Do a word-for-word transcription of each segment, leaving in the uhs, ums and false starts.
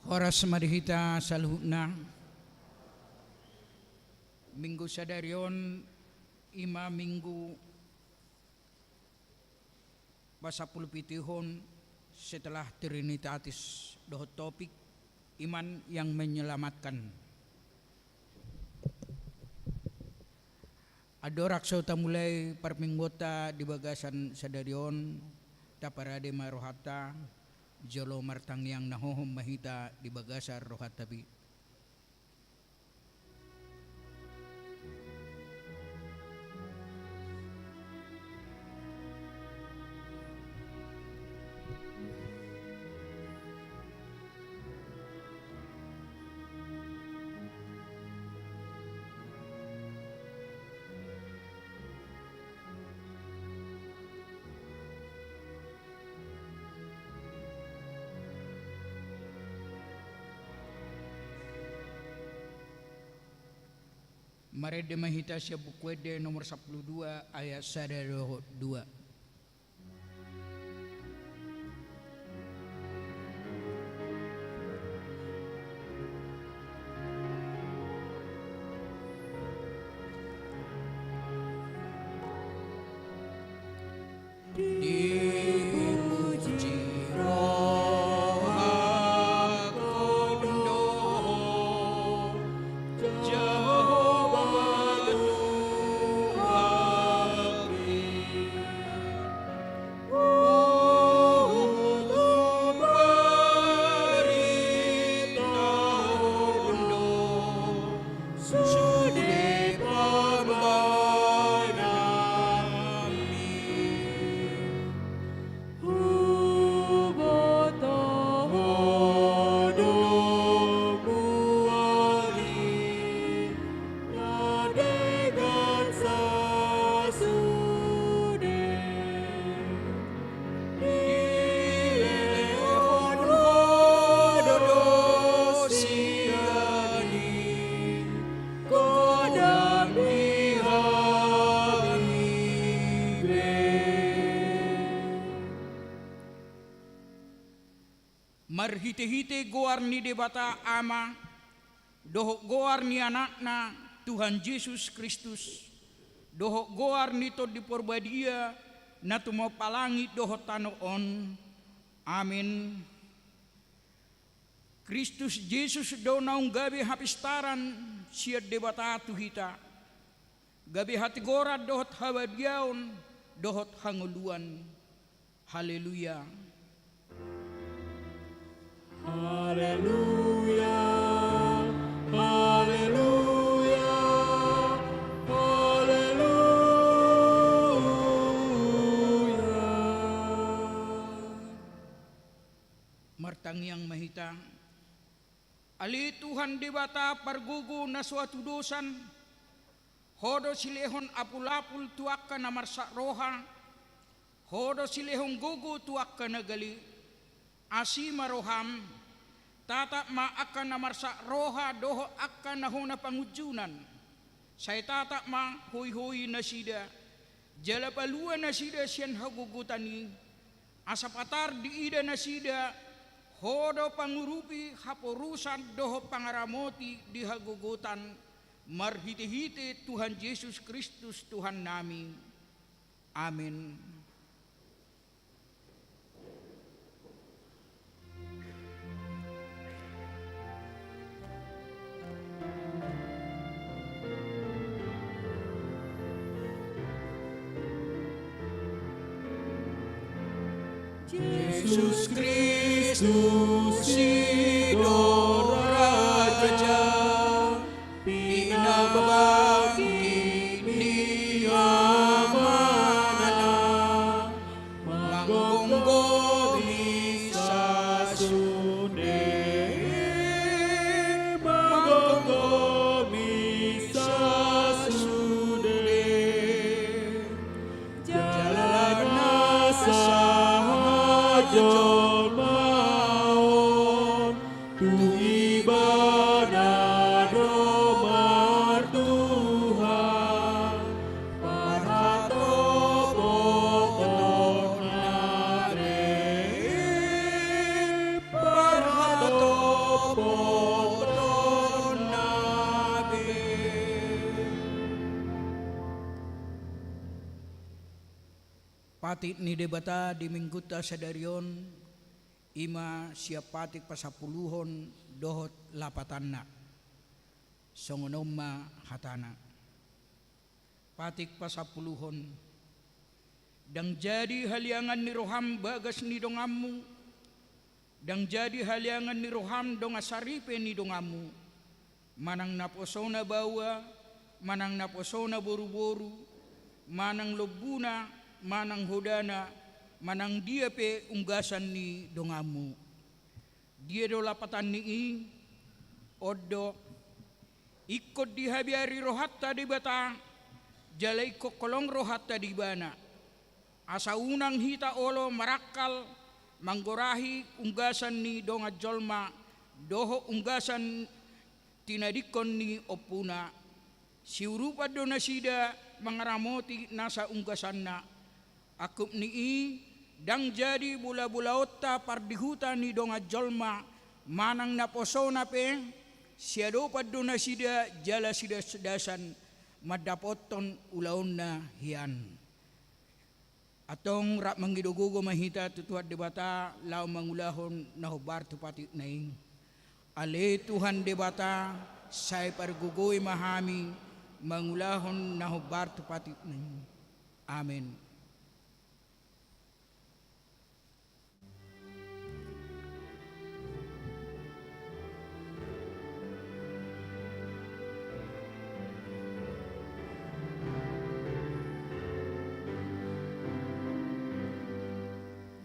Horas ma di hita saluhutna. Minggu sadari on i ma minggu pasampulu pituhon setelah Trinitatis dohot topik iman yang menyelamatkan. Andorang so tamulai parmingguonta di bagasan sadari on, taparade ma rohanta, jolo martangiang na hohom ma hita di bagasan rohanta be. Marende ma hita sian Buku Ende nomor sampulu dua ayat sada dohot dua. Dipuji rohangku dohot Jahowa Tuhanki. Hutubu baritahon do sude pambahenanmi. Huboto ho do mual i na denggan sasude. Dilehon ho do sian i godang di hami be. Marhitehite goar ni Debata Ama, dohot goar ni Anakna, Tuhan Jesus Kristus, dohot goar ni Tondi Porbadia, na tumompa langit dohot tano on. Amen. Kristus Jesus do naung gabe hapistaran sian Debata tu hita, gabe hatigoran dohot habadiaon dohot hangoluan. Haleluya. Haleluya, haleluya, haleluya. Martangiang ma hita. Ale Tuhan Debata pargogo na so hatudosan, Ho do silehon apulapul tu angka na marsak roha, Ho do silehon gogo tu angka na gale. Asi ma roham, tatap ma angka na marsak roha dohot angka na hona pangunjunan. Sai tatap ma hoihoi nasida, jala palua nasida sian hagogotan i, asa patar diida nasida Ho do pangurupi haporusan dohot pangaramoti di hagogotan, marhitehite Tuhan Jesus Kristus Tuhannami. Amen. Jesus Kristus i do Raja, pinabangkit ni Amana, manggomgomi sasude, manggomgomi sasude. Jala nasa hajolmaon, tung Ibana do martuhan, parhatopotonna be, parhatopotonna be. Patik ni Debata di Minggunta sadari on, i ma sian Patik pasampuluhon dohot lapatanna. Songon on ma hatana. Patik pasampuluhon. Ndang jadi haliangan ni roham bagas ni donganmu, ndang jadi haliangan ni roham dongan saripe ni donganmu, manang naposona baoa, manang naposona boruboru, manang lombuna, manang hodana, manang dia pe unggasan ni donganmu. Dia do lapatan ni i? On do: Ingkon dihabiari rohanta Debata, jala ingkon holong rohanta di Ibana. Asa unang hita olo marangkal manggorahi unggasan ni dongan jolma dohot unggasan tinadingkon ni ompuna. Siurupan do nasida mangaramoti nasa unggasanna. Angkup ni i, ndang jadi bolabolaonta pardihuta ni dongan jolma, manang naposona pe, siadopan do nasida jala sidasdasan mandapothon ulaonna hian. Antong rap mangido gogo ma hita tu Tuhan Debata laho mangulahon na hombar tu patikna i. Ale Tuhan Debata, sai pargogoi ma hami mangulahon na hombar tu patikna i. Amen.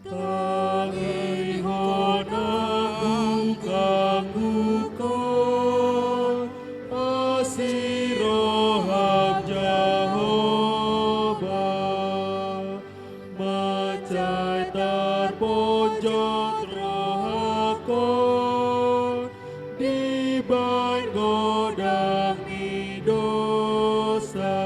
Tangihon anggukanggukkon asi roham Jahowa. Mansai tarponjot rohangkon dibahen godang ni dosa.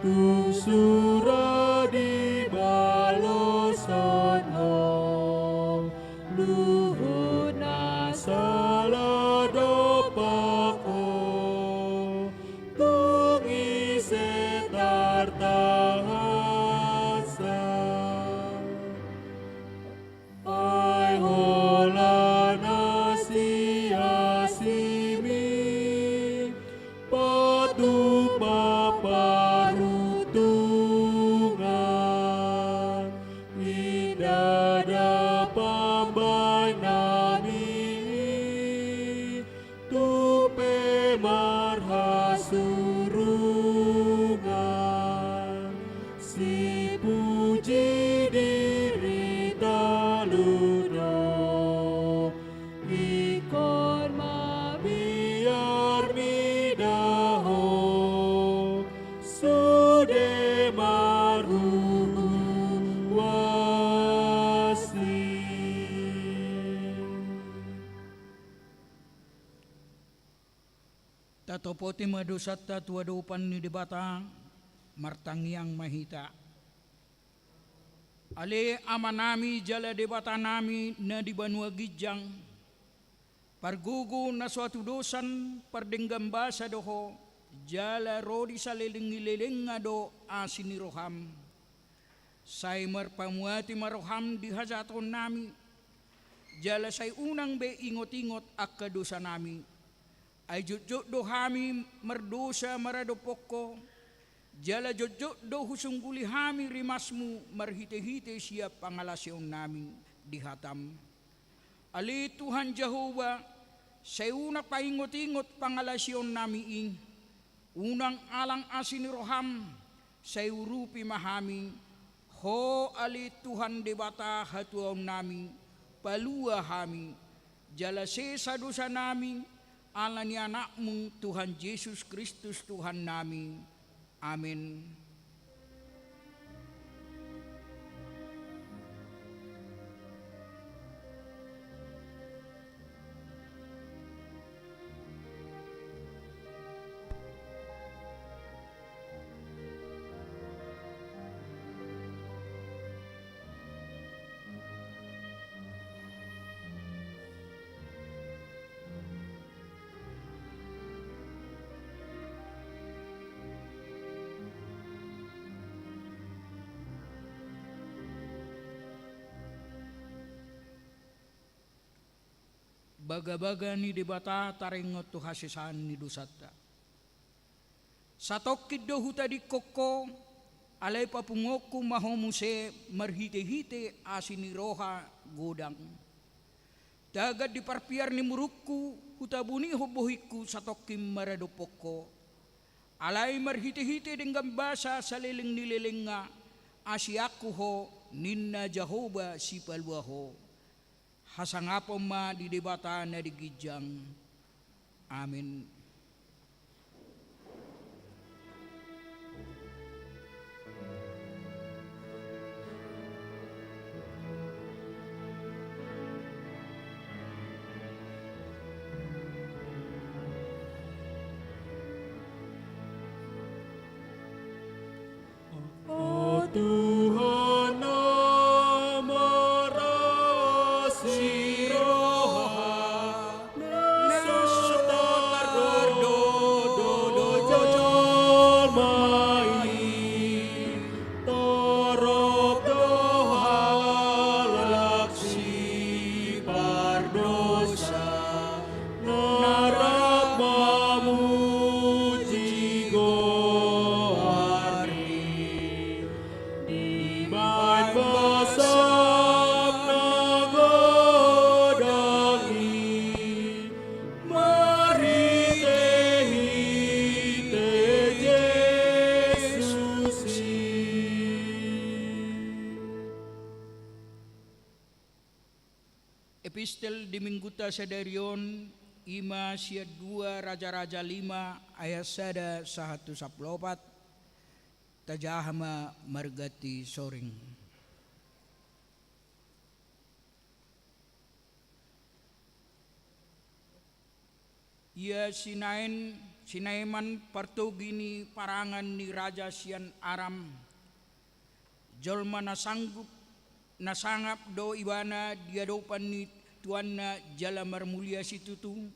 Tung sura dibaloshon Ho luhut na sala dompak Ho, tung ise tartahansa? Ai holan asiasimi patuk ma paruntungan, inda da pambahenami tung pe marhasurungan. Sipuji diri talu do, ingkon ma biar mida Ho sude marhuhuasi. Tatopoti ma dosanta tu adopan ni Debata, martangiang ma hita. Ale Amanami jala Debatanami na di banua ginjang, pargogo na so hatudosan, pardenggan basa do Ho, jala ro di saleleng ni lelengna do asi ni roham. Sai marpamuati ma roham di hajahatonnami, jala sai unang be ingotingot angka dosanami. Ai jotjot do hami mardosa maradophon Ho, jala jotjot do husungguli hami rimasmu marhitehite sian pangalaosionnami di hatam. Ale Tuhan Jahowa, sai unang paingotingot pangalaosionnami i, unang alang asi ni roham, sai urupi ma hami. Ho ale Tuhan Debata hatuaonnami, palua hami, jala sesa dosanami, ala ni Anakmu Tuhan Jesus Kristus Tuhannami. Amen. Bagabaga ni Debata taringot tu hasesaan ni dosanta. Satongkin do hutadingkon ho, alai papunguonku ma ho muse marhitehite asi ni roha godang. Tagan di parpiar ni murungku, hutabunihon bohingku satongkin maradophon ho. Alai marhitehite denggan basa saleleng ni lelengna, asianku ho, ninna Jahowa sipalua ho. Hasangapon ma di Debata na di ginjang. Amen. O Tuhan na marasi roha, na so tardodo jolma i, torop do halak sipardosa na rap mamuji goarni. Dibahen basam na godang i marhitehite Jesus i. Epistel di Minggunta sadari on, i ma sian dua Raja-raja lima ayat sada sahat tu sampulu opat. Tajaha ma marganti soring. Ia si Naem-, si Naeman, partogi ni parangan ni raja sian Aram, jolma na sanggup, na sangap do ibana di adopan ni tuanna jala marmulia situtu.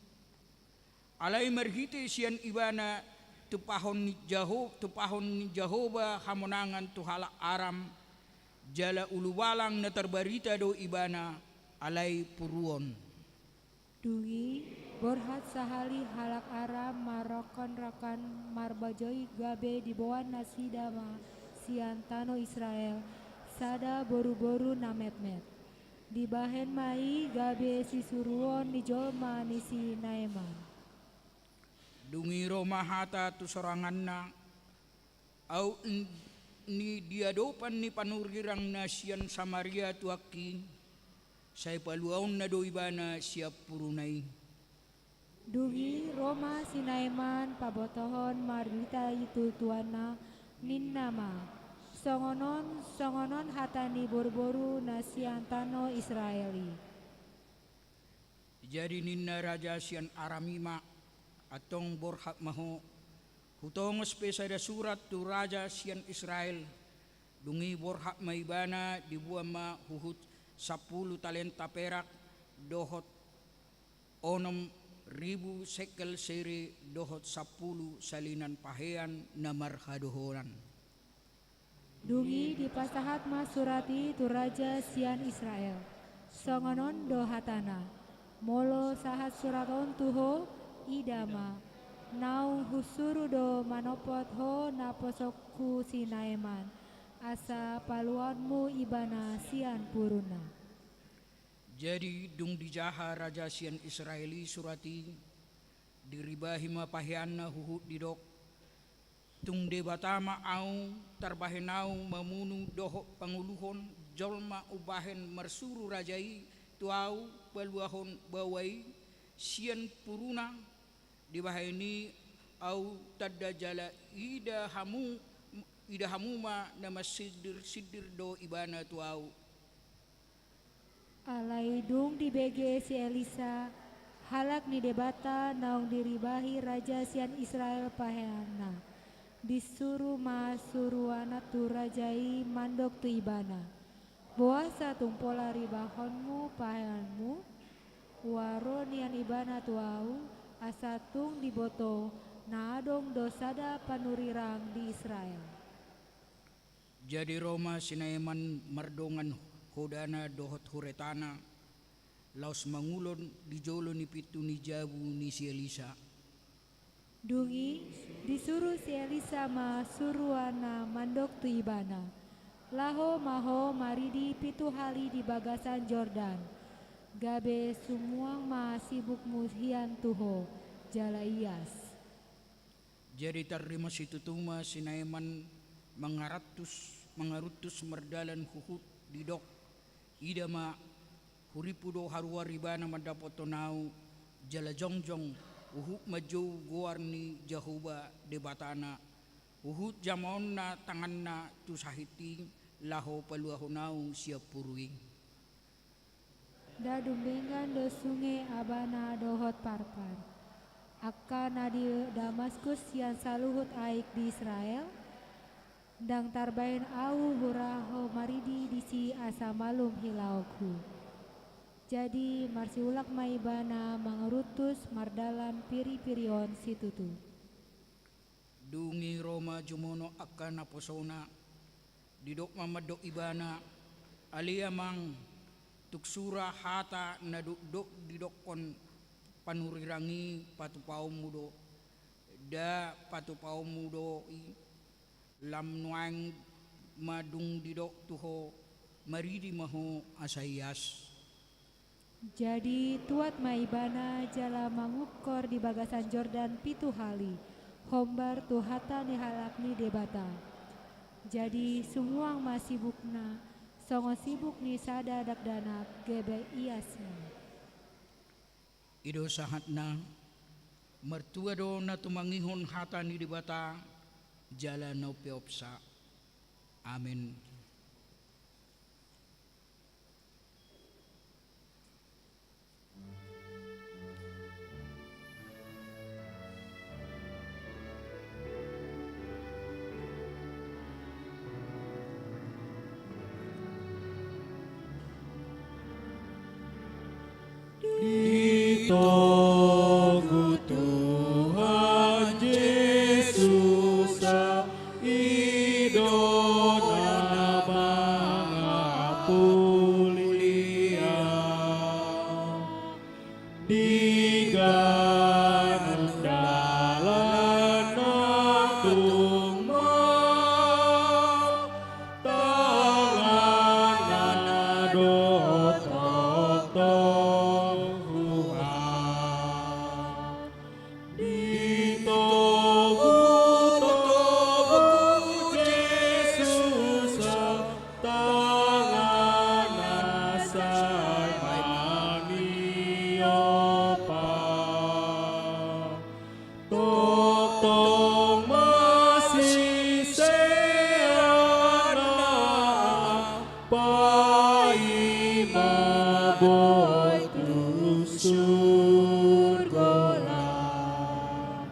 Alai marhite sian ibana tumpahon ni Jaho-, tumpahon ni Jahowa hamonangan tu halak Aram, jala ulubalang na tarbarita do ibana, alai puruon. Dung i, borhat sahali halak Aram marrongkon-rongkon marbajoi gabe diboan nasida ma sian tano Israel sada boru-boru na metmet. Dibahen ma i gabe sisuruon ni jolma ni si Naeman. Dung i ro ma hata tu soranganna, Aut n-, ni di adopan ni panurirang na sian Samaria tuangki, sai paluaonna do ibana sian puruna i. Dung i ro ma si Naeman pabotohon marhita i tu tuanna, ninna ma: Songon on, songon on hata ni boru-boru na sian tano Israel i. Jadi ninna raja sian Aram i ma: Antong borhat ma ho, hutongos pe sada surat tu raja sian Israel. Dung i borhat ma ibana, diboan ma huhut sampulu talenta perak, dohot onom ribu sekel sere, dohot sampulu salinan pahean na marhadoholan. Dung i dipasahat ma surat i tu raja sian Israel. Songon on do hatana: Molo sahat surat on tu ho, ida ma, naung husuru do manopot ho naposongku si Naeman, asa paluaonmu ibana sian puruna. Jadi dung dijaha raja sian Israel i surat i, diribahi ma paheanna huhut didok: Tung Debata ma ahu, tarbahen ahu mamunu dohot panguluhon jolma umbahen marsuru raja i tu ahu paluahon baoa i sian puruna. Dibahen i ahu tanda jala ida hamu, ida hamu ma na marsindir-sindir do ibana tu ahu. Alai dung dibege si Elisa, halak ni Debata naung diribahi raja sian Israel paheanna, disuru ma suruanna tu raja i mandok tu ibana: Boasa tung pola ribahonmu paheanmu? Ua ro nian ibana tu ahu, asa tung diboto na adong do sada panurirang di Israel. Jadi ro ma si Naeman mardongan hodana dohot huretana, laos mangulon di jolo ni pintu ni jabu ni si Elisa. Dung i, disuru si Elisa ma suruanna mandok tu ibana: Laho ma ho maridi pitu hali di bagasan Jordan, gabe sumuang ma sibukmu hian tu ho, jala ias. Jadi tarrimo situtu ma si Naeman mangarantus, mangaruntus mardalan huhut didok: Ida ma, hurimpu do haruar ibana mandapothon ahu, jala jongjong, huhut manjou goar ni Jahowa Debatana, huhut jamaonna tanganna tu sahit i, laho paluahon ahu sian puru i. Ndang dumenggan do sunge abana dohot parpar, angka na di Damaskus sian saluhut aek di Israel? Ndang tarbaen ahu huraho maridi disi asa malum hilaongku. Jadi marsiulak ma ibana mangaruntus mardalan piripiri on situtu. Dung i ro ma jumono angka naposona, didok ma mandok ibana: Ale amang, tung sura hata na dokdok didokkon panurirang i patupaonmu do, nda patupaonmu do i, lam nuaeng ma dung didok tu ho: Maridi ma ho asa ias. Jadi tuat ma ibana jala mangungkor di bagasan Jordan pitu hali, hombar tu hata ni halak ni Debata. Jadi sumuang ma sibukna, songon sibuk ni sada dakdanak, gabe ias ma. I do sahatna. Martua do na tumangihon hata ni Debata, jala na umpeopsa. Amen. Di togu Tuhan Jesus, i do na mangapulia. Di ganup dalan nang tung ma tanganna dohot tongtong huhut. Di togu-togu Jesus, tanganna sai maniopa. Tongtong ma siseanna paima boi tu surgo lan.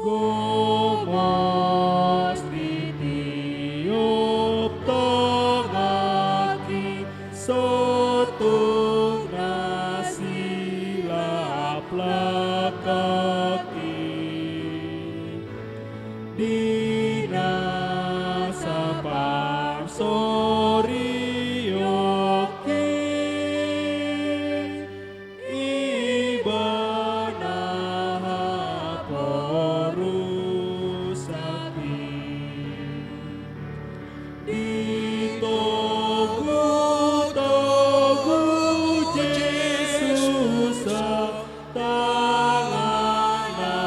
Gomos ditiop tanganki, so tung na silap langkangki. Di na saparsorion Ibana haporusaki. Di togu-togu Jesus, tanganna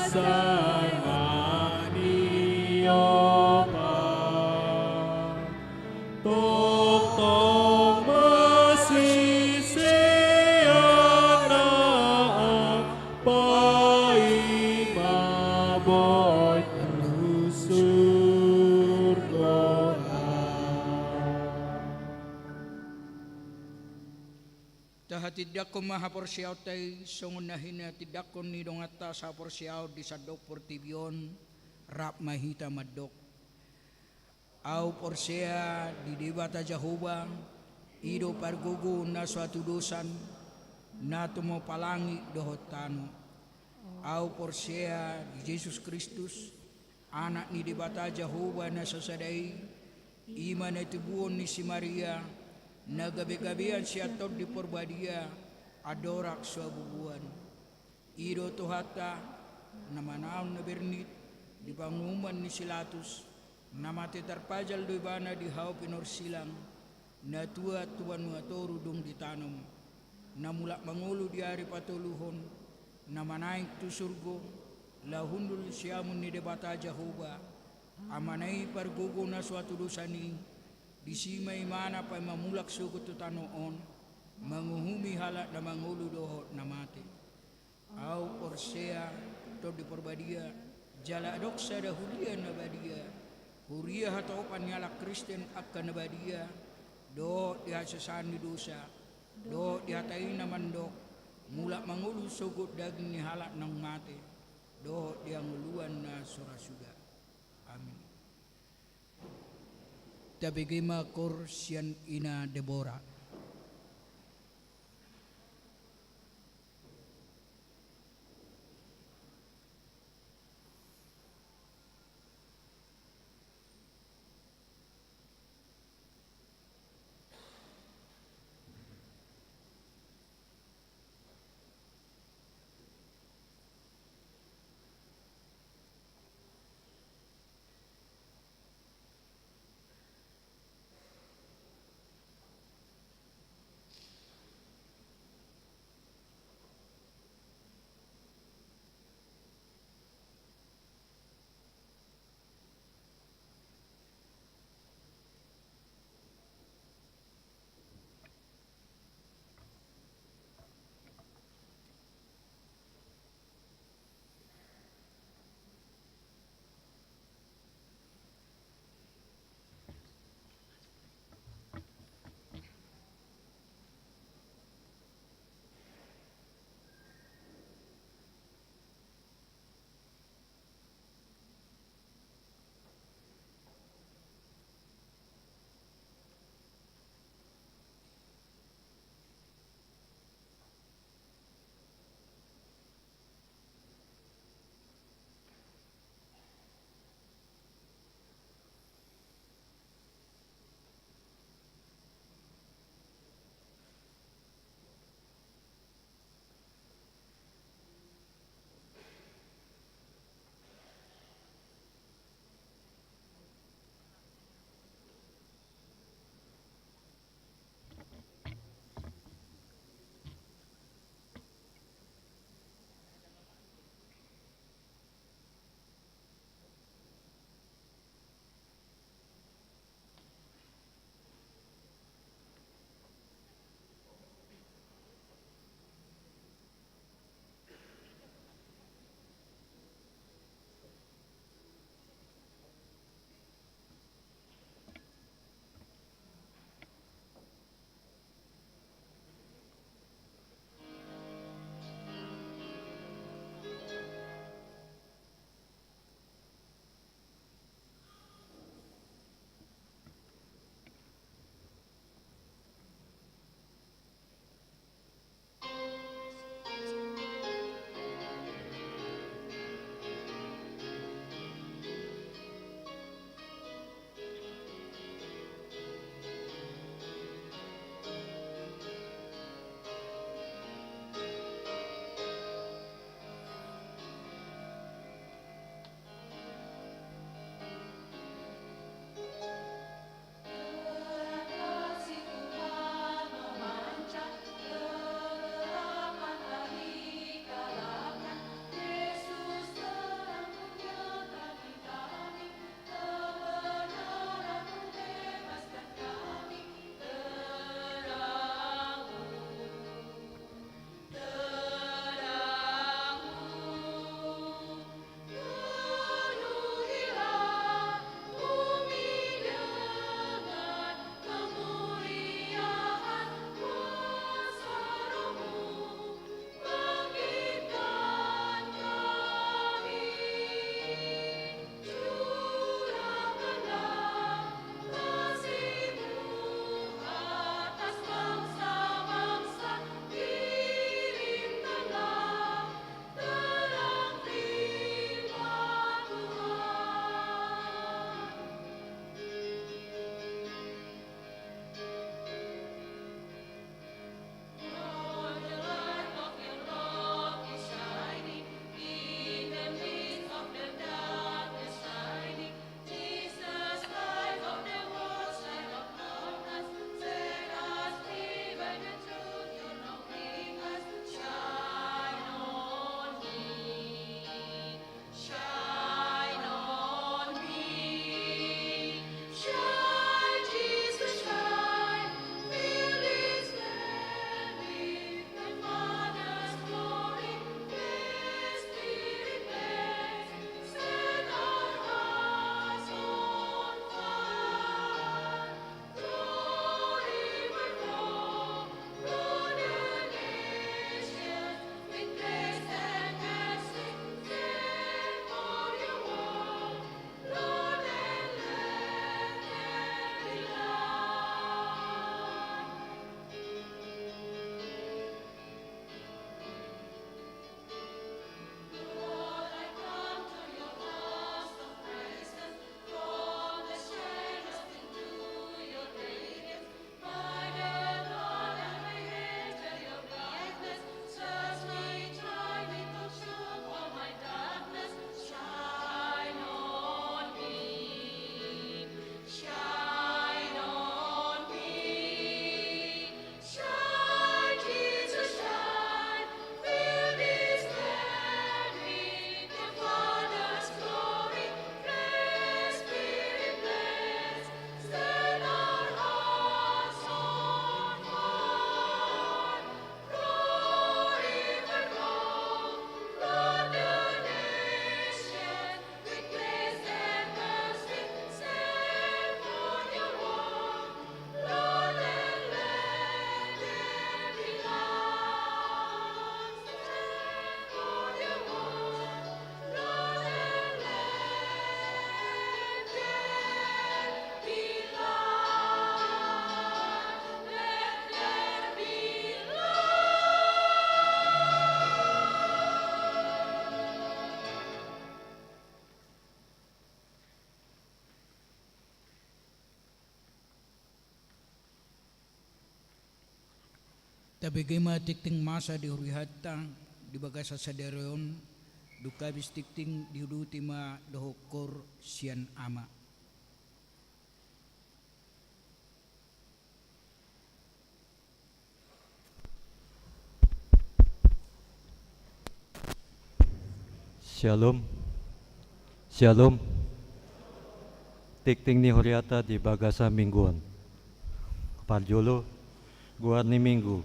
sai maniopa. Tongtong ma siseanna paima boi tu surgo lan. Tahatindangkon ma haporseaonta i songon na hinatindangkon ni donganta sahaporseaon di sandok portibi on. Rap ma hita mandok. Ahu porsea di Debata Jahowa, i do pargogo na so hatudosan, na tumompa langit dohot tano. Ahu porsea di Jesus Kristus, Anak ni Debata Jahowa na sasada i, i ma na tinobuhon ni si Maria, Na gabe-gabean sian Tondi Parbadia, andorang so habubuan. I do Tuhanta, na manaon na bernit di panguhuman ni si Latus, na mate tarpajal do ibana di hau pinorsilang, na tuat tu banua toru dung ditanom, na mulak mangolu di ari patoluhon, na manaek tu surgo, laho hundul siamun ni Debata Jahowa, Amana i pargogo na so hatudosan i, disi ma imana paima mulak sogot tu tano on, manguhumi halak na mangolu dohot na mate. Ahu porsea, Tondi Parbadia, jala adong sada huria na badia, huria hatopan ni halak Kristen angka na badia, dohot di hasesaan ni dosa, dohot di hata i na mandok, mulak mangolu sogot daging ni halak naung mate, dohot di hangoluan na so ra suda. Amin. Tabege ma koor sian ina Debora. Bege ma tingting masa di huriatta di bagasan sadari on, dung habis tingting diuduti ma dohot koor sian ama. Syalom. Syalom. Tingting ni huriata di bagasan minggu on. Parjolo, goar ni minggu.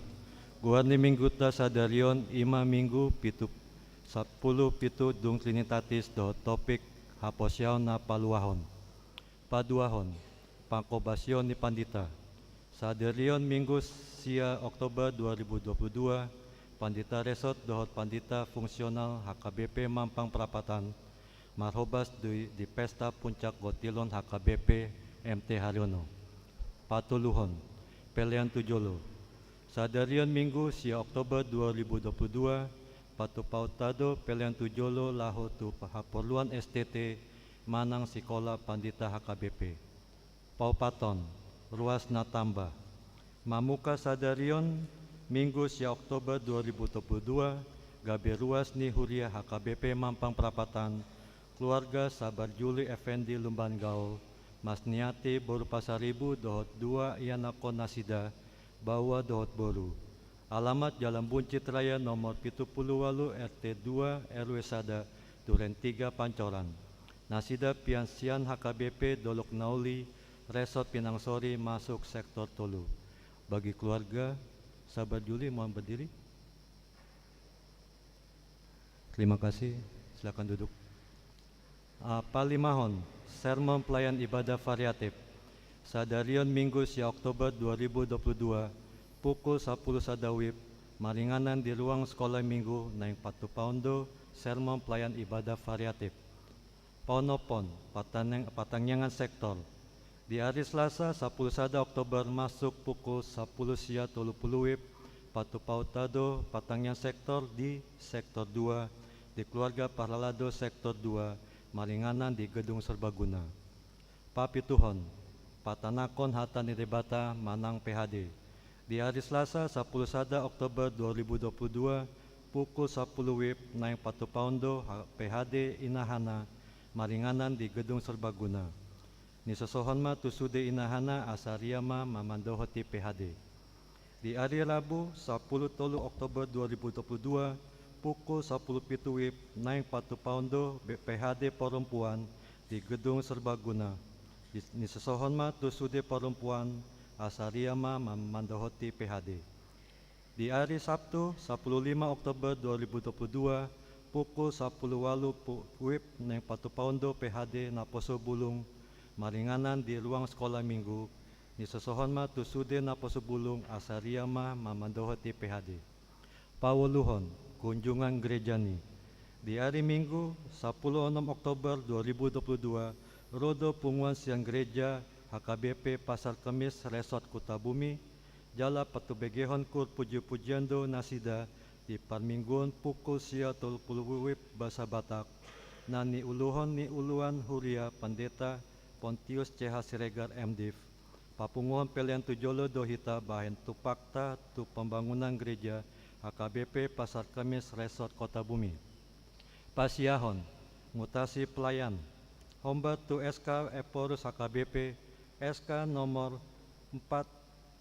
Goar ni mingguta sadari on i ma minggu pitu, sampulu pitu dung Trinitatis dohot topik haposeaon na paluahon. Paduahon, pangkobasion ni pandita. Sadari on minggu sia Oktober dua ribu dua puluh dua, pandita resort dohot pandita fungsional H K B P Mampang Prapatan, marhobas di, di pesta puncak gotilon H K B P M T Haryono. Patoluhon, pelean tu jolo. Sadari on minggu sia Oktober dua ribu dua puluh dua, patupaonta do pelean tu jolo laho tu haporluan S T T manang sikola pandita H K B P. Paopathon, ruas na tamba. Mamuka sadari on, minggu sia Oktober dua ribu dua puluh dua, gabe ruas ni huria H K B P Mampang Prapatan, keluarga Sabar Juli Effendi Lumban Gaol, Masniati boru Pasaribu dohot dua ianakhon nasida, baoa dohot boru. Alamat Jalan Buncit Raya nomor pitu pulu ualu, R T dua, R W sada, Duren Tiga, Pancoran. Nasida pian sian H K B P Dolok Nauli, Resort Pinang Sori, masuk sektor tolu. Bagi keluarga Sabar Juli, mohon berdiri. Terima kasih. Silakan duduk. Ah, palimahon, sermon pelayan ibadah variatif. Sadari on minggu sia Oktober dua ribu dua puluh dua, pukul sampulu sada WIB, maringanan di ruang sekolah minggu naeng patupaon do sermon pelayan ibadah variatif. Paonomhon, patang-, patangiangan sektor. Di ari Selasa, sampulu sada Oktober, masuk pukul sampulu sia tolu pulu WIB, patupaonta do patangiangan sektor di sektor dua, di keluarga Parhalado sektor dua, maringanan di Gedung Serbaguna. Papituhon, patanakhon hata ni Debata manang P H D. Di ari Selasa, sampulu sada Oktober dua ribu dua puluh dua, pukul sampulu WIB, naeng patupaon do ha-, P H D inahana, maringanan di Gedung Serbaguna. Nisosohon ma tu sude inahana asa ria ma mandohoti P H D. Di ari Rabu, sampulu tolu Oktober dua ribu dua puluh dua, pukul sampulu pitu WIB, naeng patupaon do be-, P H D parompuan di Gedung Serbaguna. Di-, nisosohon ma tu sude parompuan asa ria ma ma-, mandohoti P H D. Di ari Sabtu, sampulu lima Oktober dua ribu dua puluh dua, pukul sampulu ualu pu-, WIB, naeng patupaon do P H D naposo bulung, maringanan di ruang sekolah minggu. Nisosohon ma tu sude naposo bulung asa ria ma ma-, mandohoti P H D. Paualuhon, kunjungan gereja ni. Di ari Minggu, sampulu onom Oktober dua ribu dua puluh dua, ro do punguan sian gereja H K B P Pasar Kemis Resort Kutabumi, jala patubegehon koor puji-pujian do nasida di parmingguon pukul sia tolu pulu WIB basa Batak, na niuluhon ni uluan huria Pandita Pontius C H Siregar, M Div. Papunguhon pelean tu jolo do hita bahen tumpakta tu pembangunan gereja H K B P Pasar Kemis Resort Kutabumi. Pasiahon, mutasi pelayan. Hombar tu S K Ephorus H K B P, S K nomor empat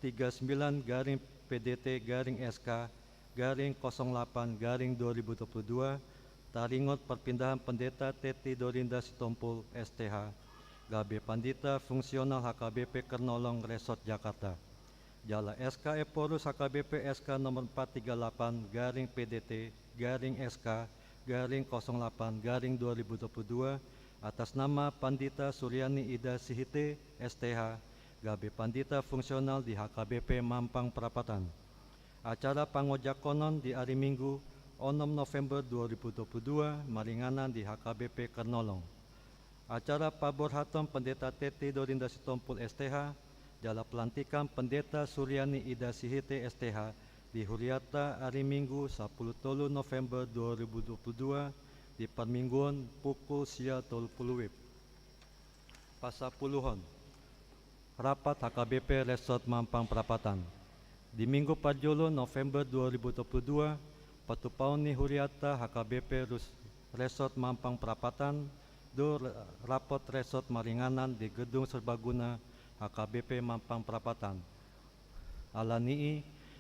tiga sembilan garing P D T garing S K garing kosong delapan garing dua ribu dua puluh dua, taringot perpindahan Pendeta Teti Dorinda Sitompul, S T H, gabe Pandita Fungsional H K B P Kernolong Resort Jakarta. Jala S K Ephorus H K B P S K nomor empat tiga delapan garing P D T garing S K garing kosong delapan garing dua ribu dua puluh dua, atas nama Pandita Suryani Ida Sihite, S T H, gabe Pandita Fungsional di H K B P Mampang Prapatan. Acara pangojakkonon di ari Minggu, onom November dua ribu dua puluh dua, maringanan di H K B P Kernolong. Acara paborhaton Pendeta Teti Dorinda Sitompul, S T H, jala pelantikan Pendeta Suryani Ida Sihite, S T H, di huriata ari Minggu, sampulu tolu November dua ribu dua puluh dua, di parmingguon pukul sia tolu pulu WIB. Pasampuluhon, rapat H K B P Resort Mampang Prapatan. Di Minggu parjolo November dua ribu dua puluh dua, patupaon ni huriata H K B P Rus-, Resort Mampang Prapatan, do r-, rapot resort maringanan di Gedung Serbaguna H K B P Mampang Prapatan. Ala ni i,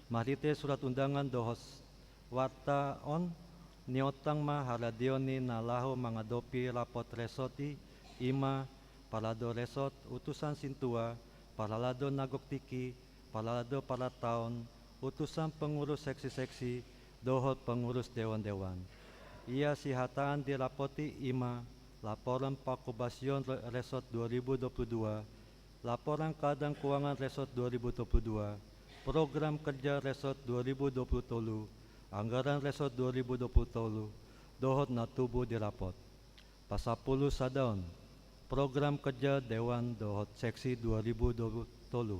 marhite surat undangan dohot s-, warta on, niotang ma haradeon ni na laho mangadopi rapot resort i, i ma, parhalado resort, utusan sintua, parhalado na gok tingki, parhalado parhalado taon, utusan pengurus seksi-seksi, dohot pengurus dewan-dewan. Ia sihataan di rapot i, i ma, laporan pangkobasion re-, resort dua ribu dua puluh dua, laporan keadaan keuangan resort dua ribu dua puluh dua, program kerja resort dua ribu dua puluh tolu, anggaran resort dua ribu dua puluh tolu, dohot na tubu di rapot. Pasampulu sada on, program kerja dewan dohot seksi dua ribu dua puluh tolu.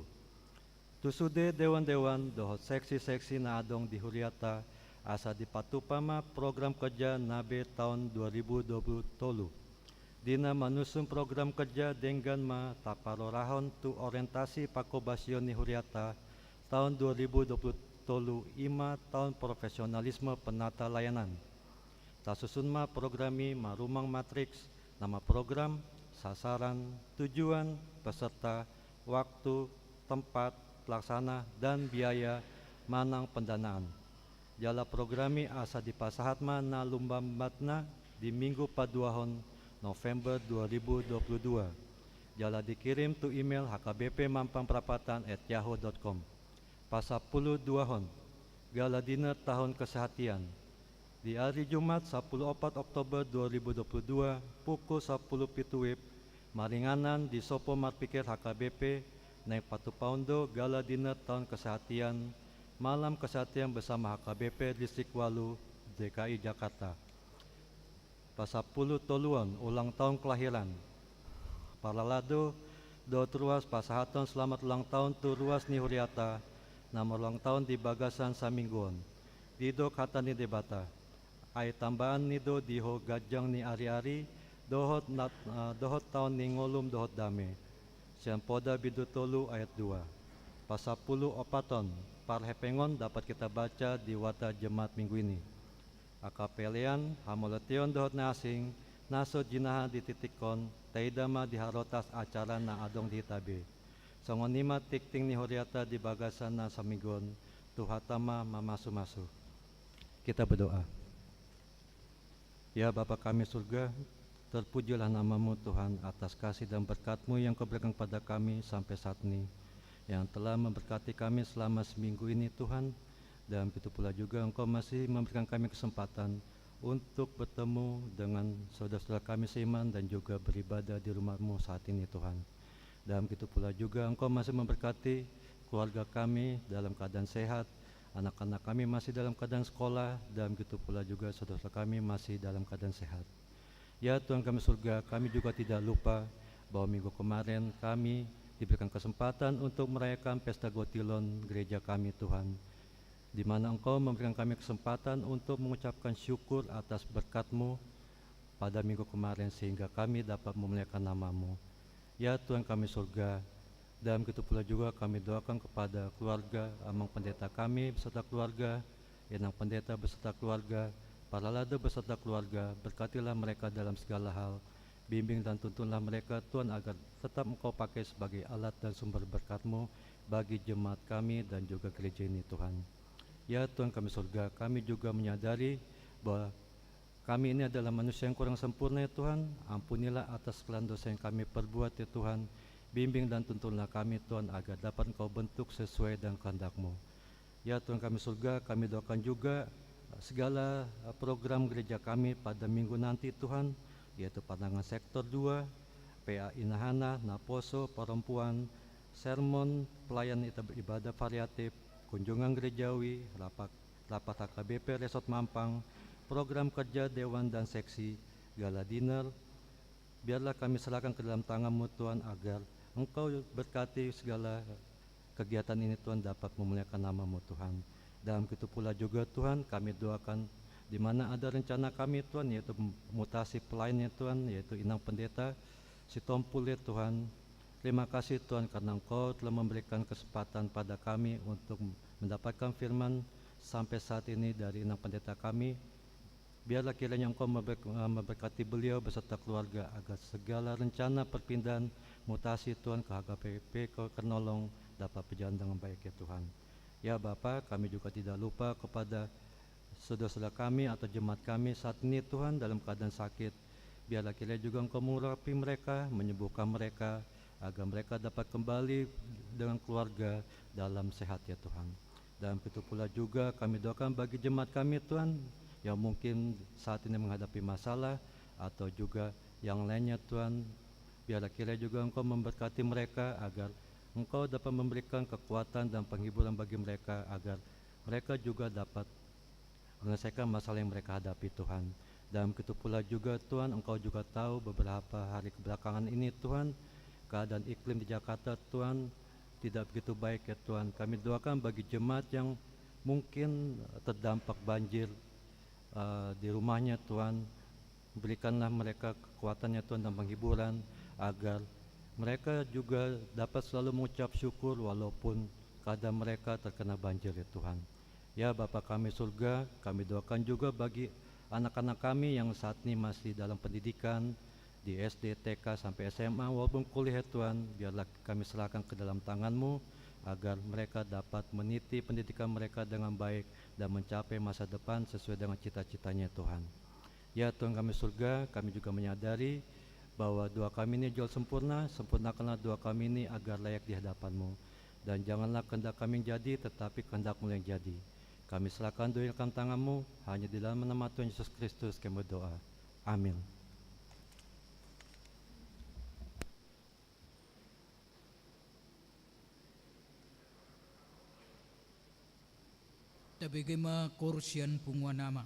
Tu sude dewan-dewan dohot seksi-seksi na adong di huriata, asa dipatupa ma program kerja na be taon dua ribu dua puluh tolu. Di na manusun program kerja denggan ma taparorahon tu orientasi pangkobasion ni huriata taon dua ribu dua puluh tolu, i ma taon profesionalisme penata layanan. Tasusun ma program i marumang matriks, nama program, sasaran, tujuan, peserta, waktu, tempat, pelaksana, dan biaya manang pendanaan. Jala program i asa dipasahat ma na lumba-lumbatna di Minggu paduahon November dua ribu dua puluh dua. Jala dikirim tu email H K B P Mampang Prapatan at yahoo dot com. Pasampulu duahon, gala dinner tahun kesehatian. Di ari Jumat, sampulu opat Oktober dua ribu dua puluh dua, pukul sampulu pitu wib, maringanan di Sopo Marpikir H K B P, naeng patupaon do gala dinner tahun kesehatian, malam kesehatian bersama H K B P Distrik Walu, D K I Jakarta. Pasampulu toluon, ulang tahun kelahiran. Parhalado dohot ruas pasahaton selamat ulang tahun tu ruas ni huriata, na marulang tahun di bagasan saminggu on. Didok hata ni Debata, ai tambaan ni do di ho ganjang ni ari-ari, dohot nat-, eh, dohot taon ni ngolum dohot dame. Sian Poda bindu tolu ayat dua. Pasampulu opaton, parhepengon dapat kita baca di warta Jemaat Minggu ini. Angka pelean, hamoloteon dohot na asing, na so jinaha di titik on, taida ma di harotas acara na adong di hita be. Songon i ma tingting ni huriata di bagasan na saminggu on, Tuhanta ma mamasu-masu. Kita berdoa. Ya Bapa kami surga, terpujilah nama-Mu Tuhan atas kasih dan berkat-Mu yang Kau berikan kepada kami sampai saat ini, yang telah memberkati kami selama seminggu ini Tuhan, dan begitu pula juga Engkau masih memberikan kami kesempatan untuk bertemu dengan saudara-saudara kami seiman dan juga beribadah di rumah-Mu saat ini Tuhan. Dan begitu pula juga Engkau masih memberkati keluarga kami dalam keadaan sehat, anak-anak kami masih dalam keadaan sekolah, dan begitu pula juga saudara-saudara kami masih dalam keadaan sehat. Ya Tuhan kami surga, kami juga tidak lupa bahwa minggu kemarin kami diberikan kesempatan untuk merayakan pesta gotilon gereja kami Tuhan, di mana Engkau memberikan kami kesempatan untuk mengucapkan syukur atas berkat-Mu pada minggu kemarin, sehingga kami dapat memuliakan nama-Mu. Ya Tuhan kami surga, dan begitu pula juga kami doakan kepada keluarga Amang Pendeta kami beserta keluarga, Inang Pendeta beserta keluarga, Parhalado beserta keluarga, berkatilah mereka dalam segala hal, bimbing dan tuntunlah mereka Tuhan agar tetap Engkau pakai sebagai alat dan sumber berkat-Mu bagi jemaat kami dan juga gereja ini Tuhan. Ya Tuhan kami surga, kami juga menyadari bahwa kami ini adalah manusia yang kurang sempurna, ya Tuhan. Ampunilah atas kesalahan dosa yang kami perbuat, ya Tuhan. Bimbing dan tuntunlah kami, Tuhan, agar dapat Engkau bentuk sesuai dengan kehendak-Mu. Ya Tuhan kami surga, kami doakan juga segala, eh, program gereja kami pada minggu nanti, Tuhan, yaitu pandangan sektor dua, P A Inahana, Naposo, Perempuan, sermon, pelayan ita-, ibadah variatif, kunjungan gerejawi, rapat rapat H K B P Resort Mampang, program kerja dewan dan seksi, gala dinner, biarlah kami serahkan ke dalam tangan-Mu, Tuhan, agar Engkau berkati segala kegiatan ini, Tuhan, dapat memuliakan nama-Mu, Tuhan. Dan begitu pula juga, Tuhan, kami doakan di mana ada rencana kami, Tuhan, yaitu mutasi pelayannya, Tuhan, yaitu Inang Pendeta Sitompul, ya Tuhan. Terima kasih, Tuhan, karena Engkau telah memberikan kesempatan pada kami untuk mendapatkan firman sampai saat ini dari Inang Pendeta kami. Biarlah kiranya Engkau member-, eh, memberkati beliau beserta keluarga, agar segala rencana perpindahan mutasi Tuhan ke H K P P Kernolong dapat berjalan dengan baik, ya Tuhan. Ya Bapa, kami juga tidak lupa kepada saudara-saudara kami atau jemaat kami saat ini, Tuhan, dalam keadaan sakit. Biarlah kiranya juga Engkau mengurapi mereka, menyembuhkan mereka, agar mereka dapat kembali dengan keluarga dalam sehat, ya Tuhan. Dan begitu pula juga kami doakan bagi jemaat kami, Tuhan, yang mungkin saat ini menghadapi masalah atau juga yang lainnya, Tuhan. Biarlah kiranya juga Engkau memberkati mereka, agar Engkau dapat memberikan kekuatan dan penghiburan bagi mereka, agar mereka juga dapat menyelesaikan masalah yang mereka hadapi, Tuhan. Dan begitu pula juga, Tuhan, Engkau juga tahu beberapa hari kebelakangan ini, Tuhan, keadaan iklim di Jakarta, Tuhan, tidak begitu baik, ya Tuhan. Kami doakan bagi jemaat yang mungkin terdampak banjir, eh, di rumahnya, Tuhan, berikanlah mereka kekuatannya, Tuhan, dan penghiburan, agar mereka juga dapat selalu mengucap syukur walaupun keadaan mereka terkena banjir, ya Tuhan. Ya Bapa kami surga, kami doakan juga bagi anak-anak kami yang saat ini masih dalam pendidikan di S D, T K, sampai S M A, walaupun kuliah, ya Tuhan, biarlah kami serahkan ke dalam tangan-Mu, agar mereka dapat meniti pendidikan mereka dengan baik dan mencapai masa depan sesuai dengan cita-citanya, Tuhan. Ya Tuhan kami surga, kami juga menyadari bahwa doa kami ini jauh sempurna, sempurnakanlah doa kami ini agar layak di hadapan-Mu. Dan janganlah kehendak kami yang jadi, tetapi kehendak-Mu yang jadi. Kami serahkan doa ini dalam tangan-Mu, hanya di dalam nama Tuhan Yesus Kristus kami berdoa. Amin. Tabege ma koor sian punguan ama.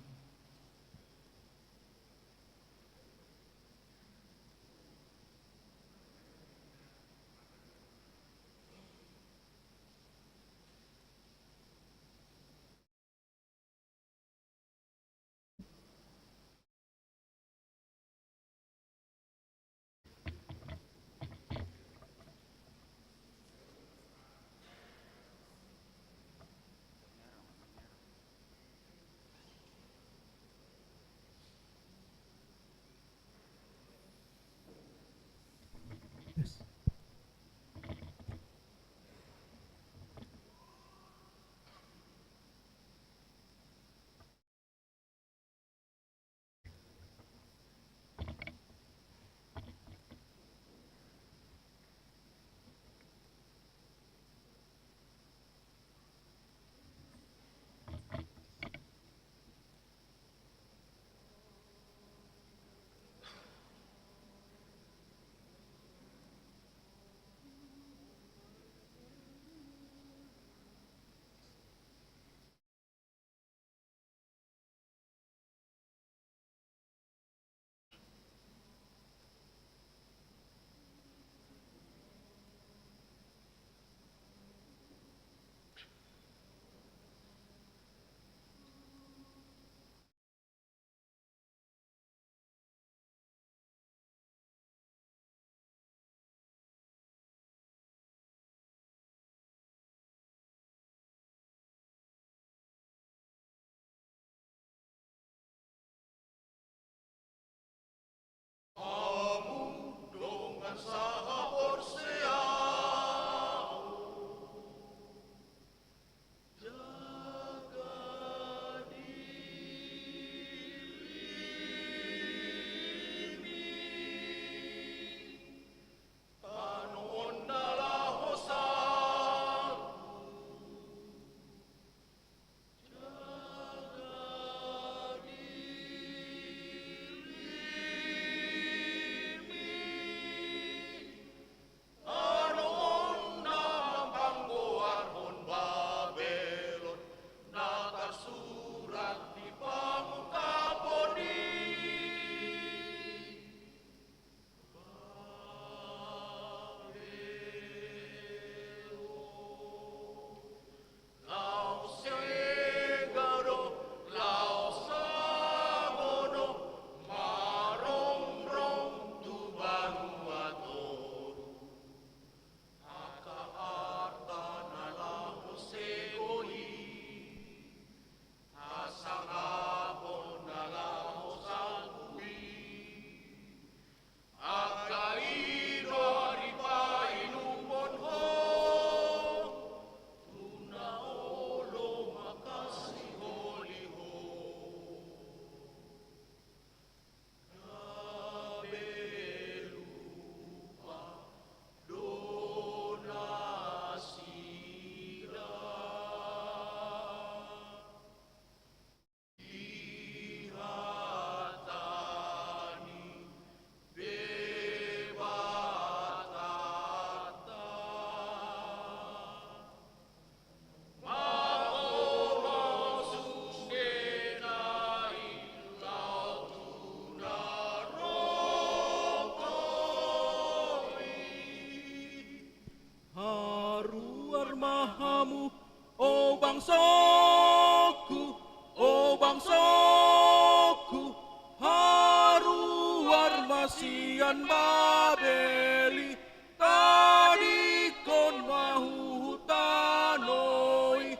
bangsongku, haruar ma sian Babel i, tadingkon ma huhut tano i,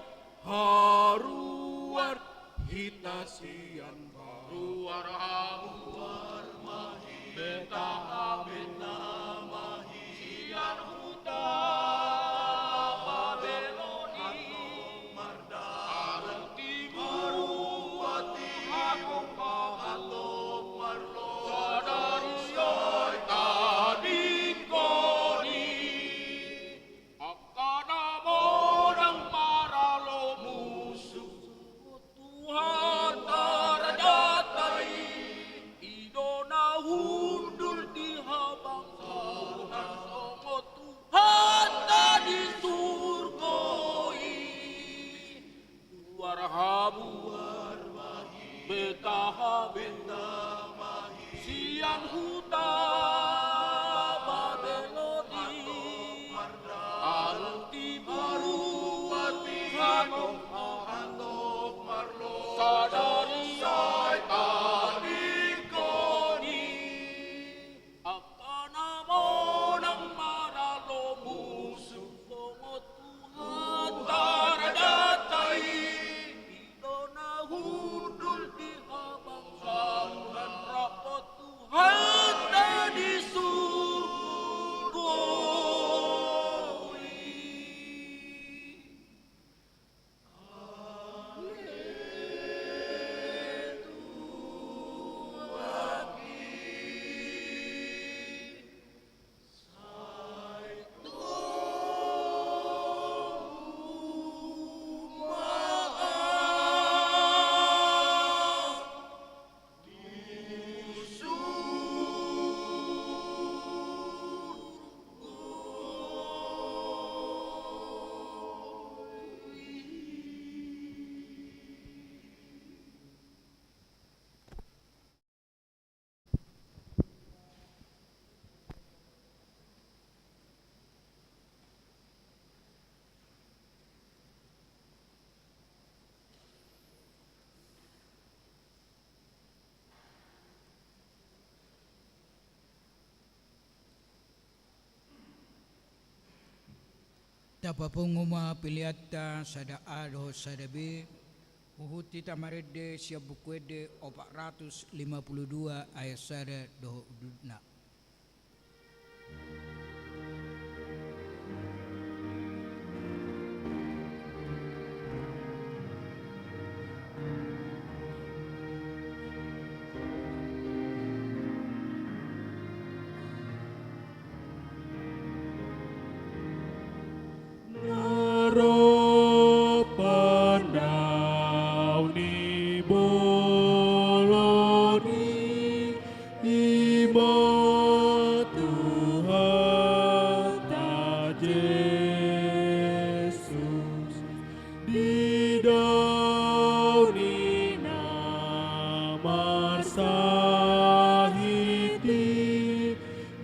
haruar hita sian Babel. Haruar, haruar ma hita, beta ma hita sian huta Babel i. Dalan timur tu timur, hatop marlo, sadari on tadingkon i. Angka na monang maralo musu, Tuhan tarajata i. I do na hundul di habang Tuhan, songon Tuhanta di surgo i. Haruar, haruar ma hita, beta ma hita sian huta Babel i. Dalan timur tu timur, hatop marlo, sadari on tadingkon i. Angka na monang maralo musu, songon Tuhan tarajata i. I do na hundul di habang Tuhan, rap dohot Tuhanta di surgo i. Tapapungu ma peleanta sada A dohot sada B, huhut hita marende sian Buku Ende opat ratus lima puluh dua ayat sada dohot udutna. Na ro panau ni bolon i, i ma Tuhanta Jesus. Di daun i na marsahit i,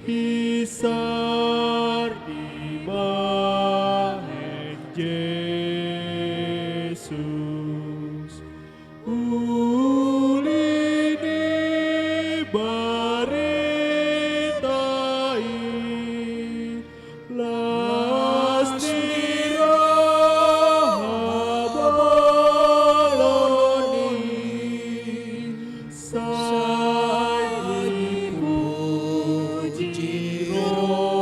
hisar dibahen Jesus. Uli ni barita i, las ni roha bolon i, sai dipuji roha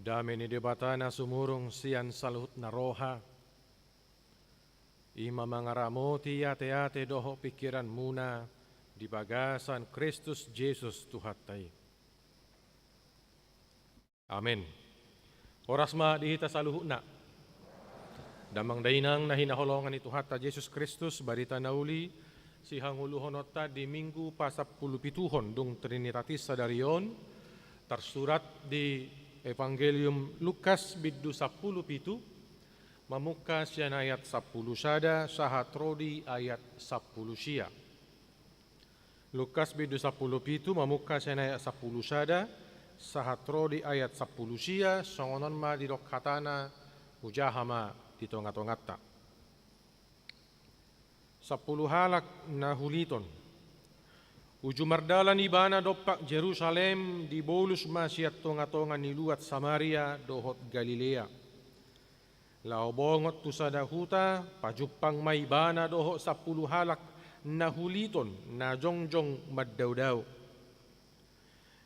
Dame ni Debata na sumurung sian saluhutna roha, i ma mangaramoti ateate dohot pingkiranmuna di bagasan Kristus Jesus Tuhanta i. Amen. Horas ma di hita saluhutna. Damang dainang na hinaholongan ni Tuhanta Jesus Kristus, barita na uli sihangoluhononta di Minggu pasampulupituhon dung Trinitatis sadari on, tarsurat di Evangelium Lukas bindu sampulupitu, mamungka sian ayat sampulu sada sahat ro di ayat sampulu sia. Lukas bindu sampulupitu, mamungka sian ayat sampulu sada sahat ro di ayat sampulu sia, songon on ma didok hatana, hujaha ma di tongatonganta. Sampulu halak na huliton. Uju mardalan ibana dompak Jerusalem, dibolus ma sian tongatonga ni luat Samaria dohot Galilea. Laho bongot tu sada huta, pajumpang ma ibana dohot sampulu halak na huliton na jongjong mandaodao.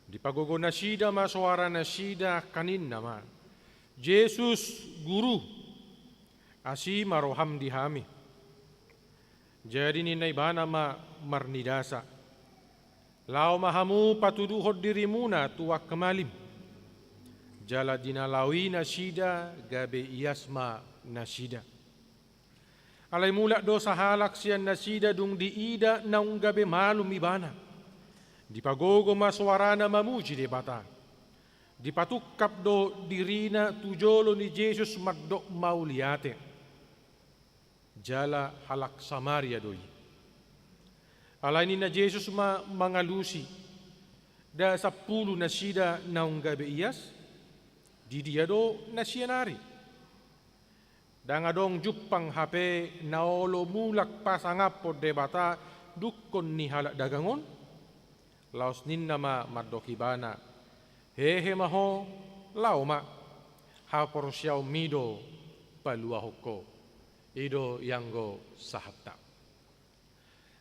Dipagogo nasida ma soaranasida, angka ninna ma: "Jesus, Guru, asi ma roham di hami." Jadi ninna ibana ma marnidasa: "Laho ma hamu patuduhon dirimuna tu angka malim." Jala di na laho i nasida, gabe ias ma nasida. Alai mulak do sahalak sian nasida dung diida naung gabe malum ibana. Dipagogo ma soarana mamuji Debata. Dipatungkap do dirina tu jolo ni Jesus mandok mauliate. Jala halak Samaria do i. Alai ninna Jesus ma mangalusi: "Nda sampulu nasida naung gabe ias? Di dia do na sian ari? Ndang adong jumpang hape na olo mulak pasangaphon Debata dungkon ni halak dagang on?" Laos ninna ma mandok ibana: "Hehe ma ho, laho ma. Haporseaonmi do paluahon ho." I do ianggo sahatna.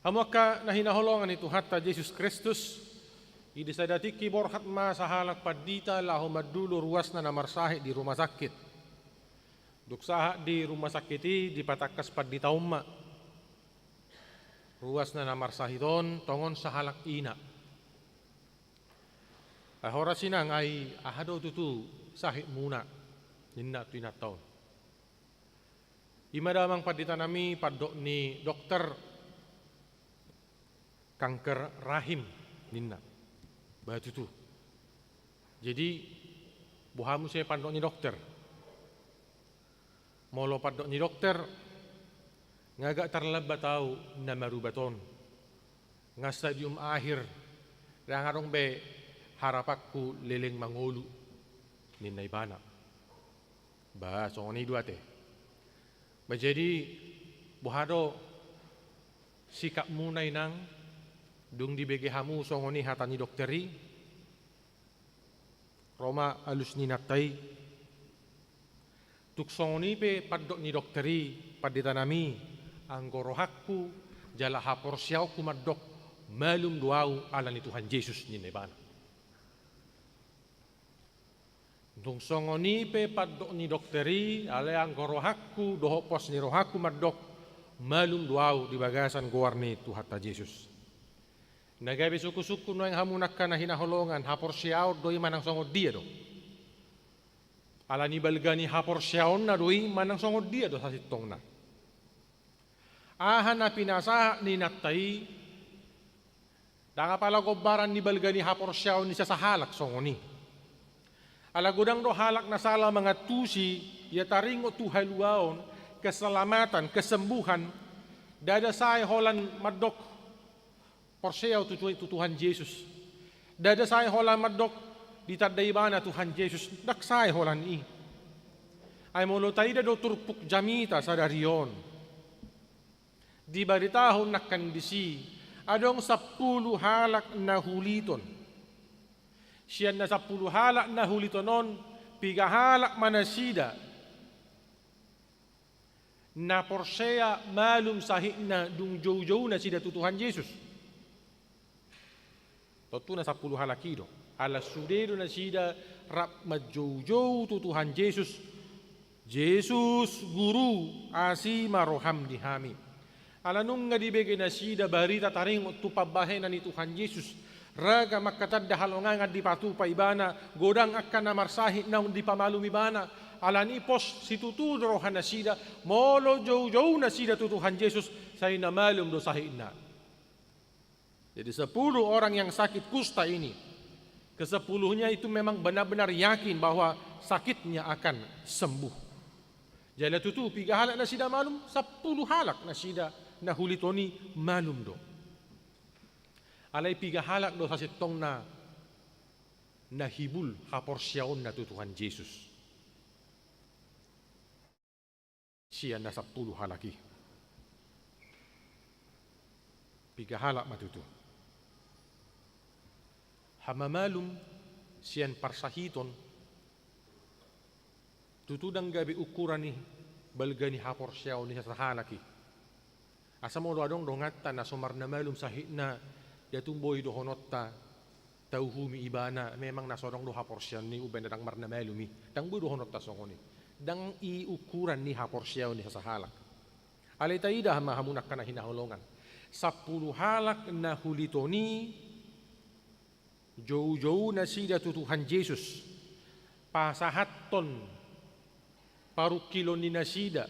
Hamu angka na hinaholongan ni Tuhanta Jesus Kristus, di sada tingki borhat ma sahalak pandita laho mandulo ruasna na marsahit di rumah sakit. Dung sahat di rumah sakit i, dipatangkas pandita on ma ruasna na marsahit on, tongon sahalak ina. "Ai horas inang, ai aha do tutu sahitmuna?" ninna tu inanta on. "I ma damang pandita nami, pandok ni dokter kanker rahim," ninna. "Ba tutu. Jadi boha muse pandok ni dokter?" "Molo pandok ni dokter, nga agak tarlambat au na marubat on. Nga stadium akhir, ndang adong be harapanku leleng mangolu," ninna ibana. "Ba songon i do ate. Ba jadi boha do sikapmuna inang, dung dibege hamu songon i hata ni dokter i?" Ro ma alus ni inanta i: "Tung songon i pe pandok ni dokter i, pandita nami, anggo rohangku jala haporseaonku mandok malum do au ala ni Tuhan Jesus," ninna ibana. "Tung songon i pe pandok ni dokter i, alai anggo rohangku dohot pos ni rohangku mandok malum do au di bagasan goar ni Tuhanta Jesus." Na gabe sungkunsungkun nuaeng hamu angka na hinaholongan, haporseaon do i manang songon dia do? Ala ni balga ni haporseaonna do i manang songon dia do sasintongna? Aha na pinasahat ni inanta i? Ndang apala gombaran ni balga ni haporseaon ni sasahalak songon i. Ala godang do halak na sala mangantusi, ia taringot tu haluaon, keselamatan, kesembuhan, ndada sae holan mandok porsea au tu, tu, tu Tuhan Jesus. Ndada sae holan mandok ditanda ibana Tuhan Jesus, ndang sae holan i. Ai molo taida do turpuk jamita sadari on, dibaritahon nangkin disi, adong sampulu halak na huliton. Sian na sampulu halak na huliton on, piga halak ma nasida na porsea malum sahitna dung joujou nasida tu Tuhan Jesus? Tontu na sampulu halak i do. Ala sude do nasida rap manjoujou tu Tuhan Jesus. Jesus, Guru, asi ma roham di hami. Ala nunga dibege nasida barita taringot tu pambahenan ni Tuhan Jesus. Ragam angka tanda halongangan dipatupa ibana, godang angka na marsahit naung dipamalum ibana. Ala ni i pos situtu do roha nasida, molo joujou nasida tu Tuhan Jesus, sai na malum do sahitna. Jadi sepuluh orang yang sakit kusta ini, kesepuluhnya itu memang benar-benar yakin bahwa sakitnya akan sembuh. Jala tutu, piga halak nasida malum? Sampulu halak nasida na huliton i malum do. Alai piga halak do sasintongna na hibul haporseaonna tu Tuhan Jesus? Sian na sampulu halak i, piga halak ma tutu? Hamamalum sian parsahiton tutu ndang gabe ukuran ni balga ni haporseaon ni sasahalak i. Asa molo adong donganta na so marnamalum sahitna, ia tung boi dohononta, tauhumi ibana, memang na so adong do haporseaon ni, umbahen na ndang marnamalum i, ndang boi dohononta songon i. Ndang i ukuran ni haporseaon ni sasahalak. Alai taida ma hamu angka na hinaholongan, sampulu halak na huliton i, joujou nasida tu Tuhan Jesus, pasahathon parungkilon ni nasida,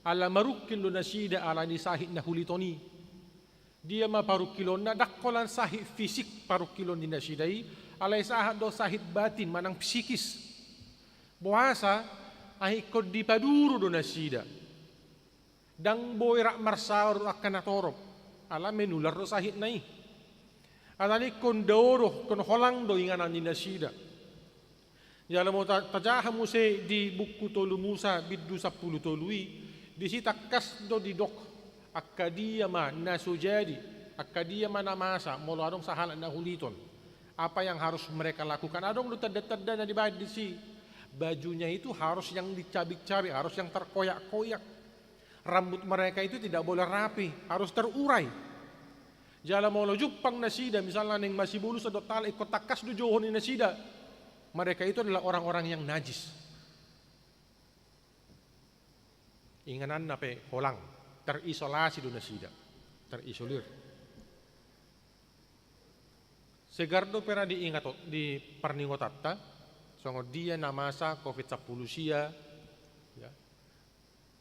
ala marungkil do nasida ala ni sahit na huliton i. Dia ma parungkilonna? Ndang holan sahit fisik parungkilon ni nasida i, alai sahat do sahit batin manang psikis. Boasa? Ai ingkon dipaduru do nasida. Ndang boi rap marsaor angka na torop, ala menular do sahitna i. Ala ni i ingkon dao do, ingkon holang do inganan ni nasida. Jala molo ta-, tajaha muse di buku Tolu Musa bindu sampulu tolu i, disi tangkas do didok angka dia ma na so jadi, angka dia ma na masa molo adong sahalak na huliton. Apa yang harus mereka lakukan? Adong do tanda-tanda na dibaen disi. Bajunya itu harus yang dicabik-cabik, harus yang terkoyak-koyak. Rambut mereka itu tidak boleh rapi, harus terurai. Jala molo jumpang nasida, misalna naeng masiboluson dohot halak, ingkon tangkas do jouhon ni nasida, mereka itu adalah orang-orang yang najis. Ingananna pe holang, terisolasi do nasida, terisolir. Segar do pe ra diingot di parningotanta songon dia na masa covid sampulu sia, ya.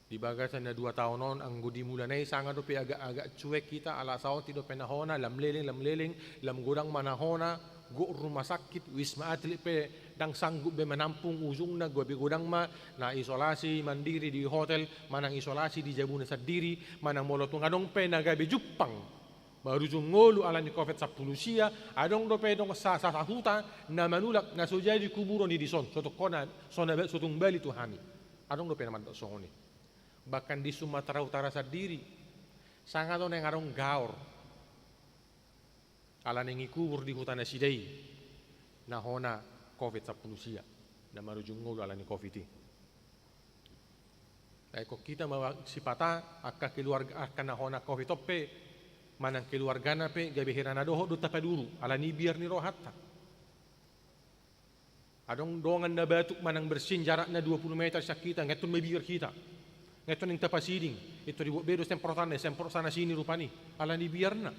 Di bagasan na dua taon on, anggo di mulana i sanga dope agak-agak cuek hita, ala saonari dope na hona, lam leleng, lam leleng, lam godang ma na hona, gok rumah sakit, Wisma Atlet pe ndang sanggup be manampung, ujungna gabe godang ma na isolasi mandiri di hotel, manang isolasi di jabuna sandiri, manang molo tung adong pe na gabe jumpang marujung ngolu ala ni covid sampulu sia, adong dope dong sa-, sa-, sahuta na manulak na so jadi kuburon i dison, so tungkona, so na ba-, so tung bali tu hami. Adong dope na mandok songon i. Bahkan di Sumatera Utara sandiri, sanga do naeng adong gaor ala naeng ikubur di huta nasida i na hona covid sampulu sia, na marujung ngolu ala ni covid i. Ingkon hita ma sipata angka keluarga, angka na hona covid on pe manang keluargana pe gabe hira na dohot do tapaduru ala ni biar ni rohanta. Adong dongan na batuk manang bersin jarakna dua pulu meter sian hita, nga ingkon mabiar hita. Nga ingkon naeng tapasiding, ingkon dibuat be do semprotanna, semprot sana sini rupani ala ni biarna.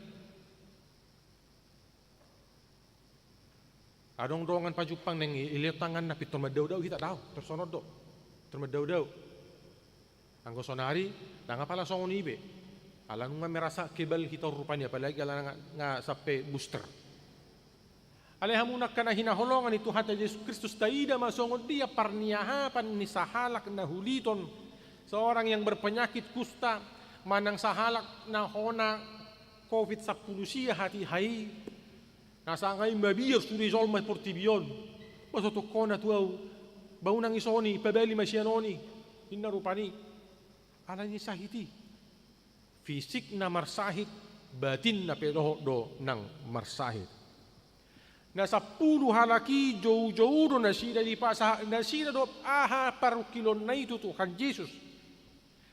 Adong dongan pajumpang naeng i-, ilehon tanganna, pintor mandao-dao hita, dao, tor songon do, pintor mandao-dao. Anggo sonari, ndang apala songon i be. Ala nunga merasa kebal hita rupani, apalagi ala nga, nga sampe booster. Alai hamu angka na hinaholongan ni Tuhanta Jesus Kristus, taida ma songon dia parniahapan ni sahalak na huliton, seorang yang berpenyakit kusta, manang sahalak na hona covid sampulu sia hatiha i. Na sanga i mabiar sude jolma portibi on. Boha so tungkona tu ahu? Ba unang isoni, pabali ma sian on i, ninna rupani. Ala ni sahit i. Fisik na marsahit, batinna pe dohot do nang marsahit. Na sampulu halak i joujou do nasida, dipasahat nasida dohot aha parungkilonna i tu Tuhan Jesus.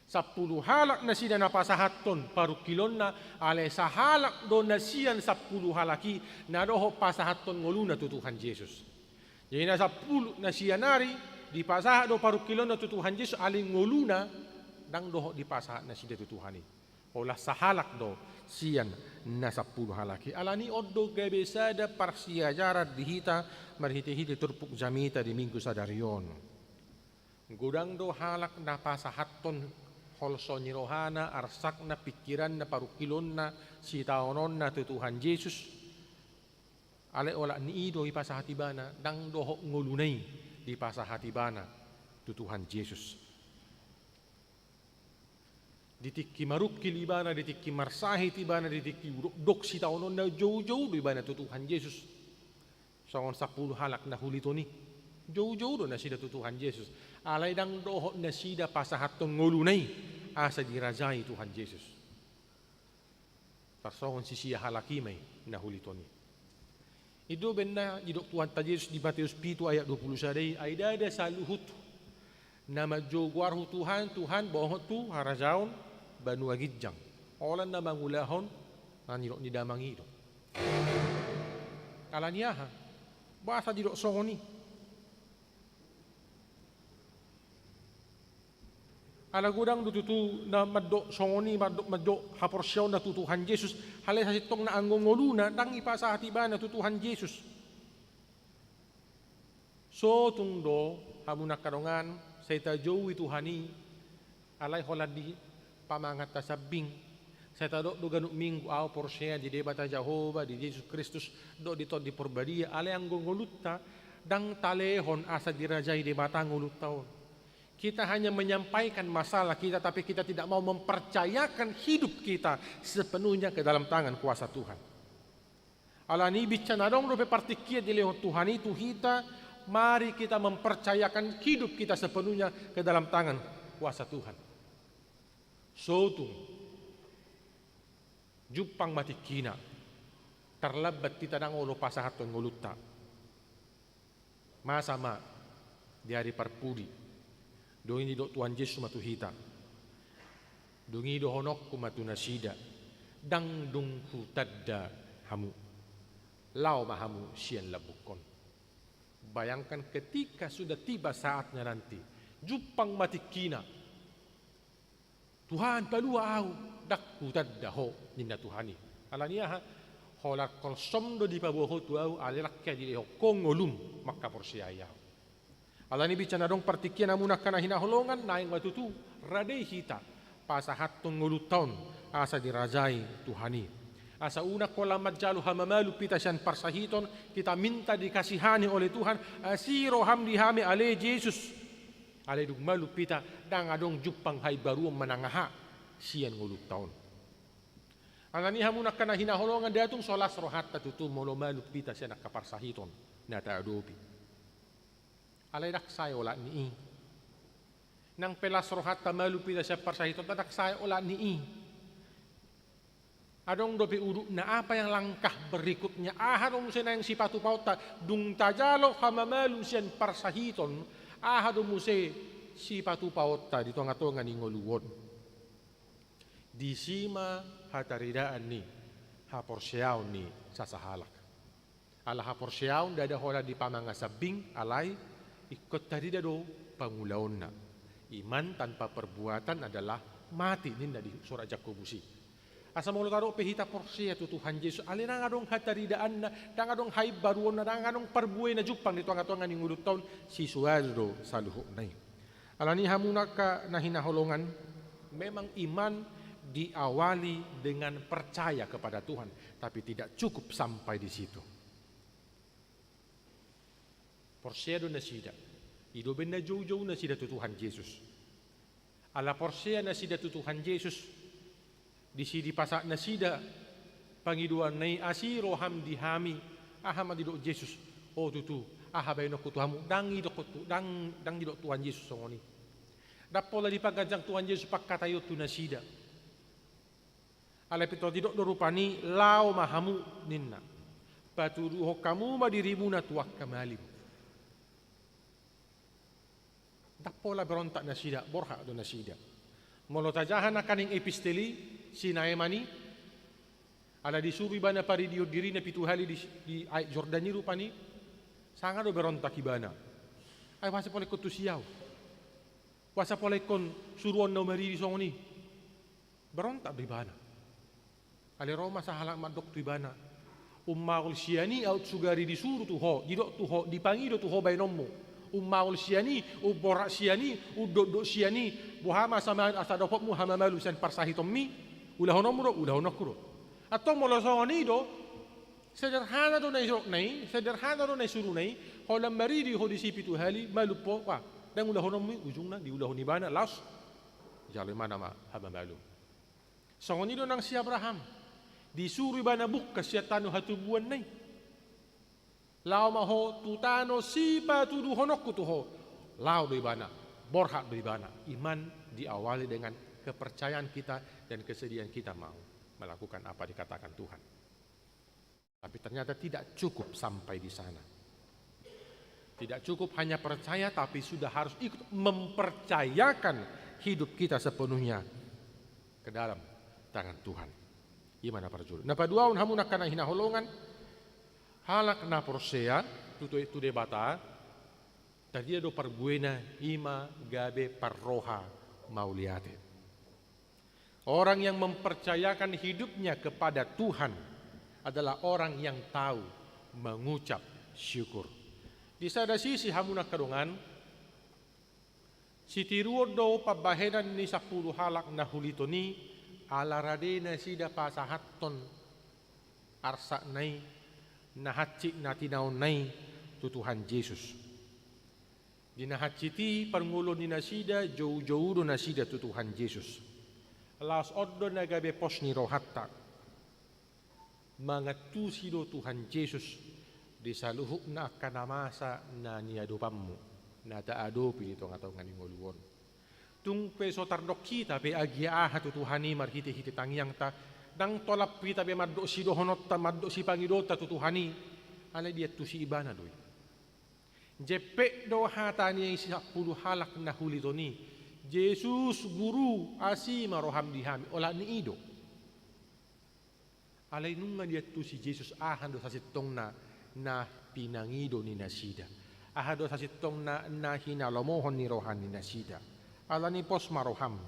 Sampulu halak nasida na pasahathon parungkilonna, alai sahalak do na sian sampulu halak i na dohot pasahathon ngoluna tu Tuhan Jesus. Jadi na sampulu na sian ari dipasahat do parungkilonna tu Tuhan Jesus, alai ngoluna ndang dohot dipasahat nasida tu Tuhan i. Holan sahalak do sian na sampulu halak i. Alani on do gabe sada parsiajaran di hita marhitehite turpuk jamita di Minggu sadari on. Godang do halak na pasahathon holso ni rohana, arsakna, pingkiranna, parungkilonna, sitaononna tu Tuhan Jesus. Alai olat ni i do dipasahat ibana, ndang dohot ngoluna i dipasahat ibana tu Tuhan Jesus. Di tingki marungkil ibana, di tingki marsahit ibana, di tingki dokdok sitaononna, joujou do ibana tu Tuhan Jesus. Songon sampulu halak na huliton i, joujou do nasida tu Tuhan Jesus. Alai ndang dohot nasida pasahathon ngoluna i asa dirajai Tuhan Jesus. Tarsongon sisia halak i ma i na huliton i. I do umbahen na didok Tuhanta Jesus di Mateus pitu ayat dua pulu sada i, ai ndada saluhut na manjou goarhu Tuhan, Tuhan, bohot tu harajaon banua ginjang. Holan na mangulahon na nidok ni Damang i do. Alani aha? Boasa didok songon i? Ala godang do tutu na mandok songon i, mandok, mandok haporseaonna tu Tuhan Jesus, alai sasintongna anggo ngoluna ndang dipasahat ibana tu Tuhan Jesus. So tung do hamu na angka dongan, sai tajoujou Tuhan i, alai holan di pamanganta sambing. Sai tadok do ganup Minggu, au porsea di Debata Jahowa, di Jesus Kristus, dohot di Tondi Parbadia, alai anggo ngolunta ndang talehon asa dirajai Debata ngolunta on. Kita hanya menyampaikan masalah kita, tapi kita tidak mau mempercayakan hidup kita sepenuhnya ke dalam tangan kuasa Tuhan. Alani i, binsang adong dope partingkian dilehon Tuhan i tu hita, mari kita mempercayakan hidup kita sepenuhnya ke dalam tangan kuasa Tuhan. So tung jumpang ma tingkina, tarlambat hita, ndang olo pasahathon ngolunta. Masa ma di ari parpudi. Dung i didok Tuhan Jesus ma tu hita, dung i dohononku ma tu nasida, ndang dung hutanda hamu. Laho ma hamu sian lambungkon. Bayangkan ketika sudah tiba saatnya nanti, jumpang ma tingkina. Tuhan, palua ahu, ndang hutanda Ho, ninna Tuhan i. Alani aha? Holan holsom do dipaboa Ho tu ahu, alai ndang hea dilehon Ho ngolum mangkaporseai ahu. Alani i, binsang adong partingkian, hamu angka na hinaholongan, naeng ma tutu rade hita pasahathon ngolunta on asa dirajai Tuhan i. Asa unang holan manjalo hamamalum hita sian parsahiton, kita minta dikasihani oleh Tuhan, asi roham di hami ale Jesus. Alai dung malum hita, ndang adong jumpang haimbaruon manang aha sian ngolunta on. Alani i, hamu angka na hinaholongan, ndada tung so las rohanta tutu molo malum hita sian angka parsahiton na taadopi. Alai ndang sae olat ni i. Nang pe las rohanta malum hita sian parsahitonta, ndang sae olat ni i. Adong dope udutna, apa yang langkah berikutnya? Aha do muse naeng sipatupaonta? Dung tajalo hamamalum sian parsahiton, aha do muse sipatupaonta di tongatonga ni ngolu on? Disi ma hataridaan ni haporseaon ni sasahalak. Ala haporseaon ndada holan di pamangasambing, alai ingkon tarida do pangulaonna. Iman tanpa perbuatan adalah mati, ninna di surat Jakobus i. Asa molo tadok pe hita porsea tu Tuhan Jesus, alai ndang adong hataridaanna, ndang adong haimbaruonna, ndang adong parbuena jumpang di tongatonga ni ngolunta on, sisual do saluhutna i. Alani i, hamu angka na hinaholongan, memang iman diawali dengan percaya kepada Tuhan, tapi tidak cukup sampai di situ. Porsea do nasida. I do umbahen na joujou nasida tu Tuhan Jesus. Ala porsea nasida tu Tuhan Jesus, disi dipasahat nasida pangidoanna i, asi roham di hami. Aha ma didok Jesus? O tutu, aha baenonku tu hamu? Ndang didok tu, ndang, ndang didok Tuhan Jesus songon i. Ndang pola dipaganjang Tuhan Jesus pangkataion tu nasida. Alai pintor didok do rupani, laho ma hamu, ninna. Patuduhon hamu ma dirimuna tu angka malim. Ndang pola berontak nasida, borhat do nasida. Molo tajaha nangkaning episteli si Naeman i, ala disuru ibana paridihon dirina pitu hali di, di Aek Jordan i rupani, sanga do berontak ibana. Ai boasa pola ingkon tusi ahu? Boasa pola ingkon suruonna ahu maridi songon i? Berontak do ibana. Alai ro ma sahalak mandok tu ibana: Ummaol sian i aut sugari disuru tu ho, didok tu ho, dipangido tu ho baenonmu. Ummaol sian i, umborat sian i, undokdok sian i, boha ma asa ma-, asa dapotmu hamamalum sian parsahitonmi? Ulahononmu do, ulahononku do. Antong molo songon i do, sederhana do na isuruna i, sederhana do na isuruna i, holan maridi ho disi pitu hali, malum ho, wah, ndang ulahononmu i, ujungna diulahon ibana, laos jalo ibana ma hamamalum. Songon i do nang si Abraham. Disuru ibana bungkas sian tano hatubuanna i. Laho ma ho tu tano sipatuduhononku tu ho. Laho do ibana, borhat do ibana. Iman diawali dengan kepercayaan kita dan kesediaan kita mau melakukan apa dikatakan Tuhan. Tapi ternyata tidak cukup sampai di sana. Tidak cukup hanya percaya, tapi sudah harus ikut mempercayakan hidup kita sepenuhnya ke dalam tangan Tuhan. I ma na parjolo. Na paduahon, hamu angka na hinaholongan, halak na porsea tu, tu, tu Debata, taida do parbuena, i ma gabe parroha mauliate. Orang yang mempercayakan hidupnya kepada Tuhan adalah orang yang tahu mengucap syukur. Di sada sisi, hamu angka dongan, sitiruon do pambahenan ni sampulu halak na huliton i, ala rade nasida pasahathon arsakna i, na hansit na tinaonna i tu Tuhan Jesus. Di na hansit i parngoluon ni nasida, joujou do nasida tu Tuhan Jesus. Laos on do na gabe pos ni rohanta. Mangantusi do Tuhan Jesus di saluhutna angka na masa na niadopanmu, na taadopi di tongatonga ni ngolu on. Tung pe so tardok hita pe agia aha tu Tuhan i marhitehite tangiangta, ndang tolap hita pe mandok sidohononta, mandok sipangidoonta tu Tuhan i, alai diantusi Ibana do i. Jempek do hata ni sampulu halak na huliton i: Jesus, Guru, asi ma roham di hami. Olat ni i do. Alai nunga diantusi Jesus aha do sasintongna na pinangido ni nasida, aha do sasintongna na hinalomohon ni roha ni nasida. Ala ni i pos ma roham.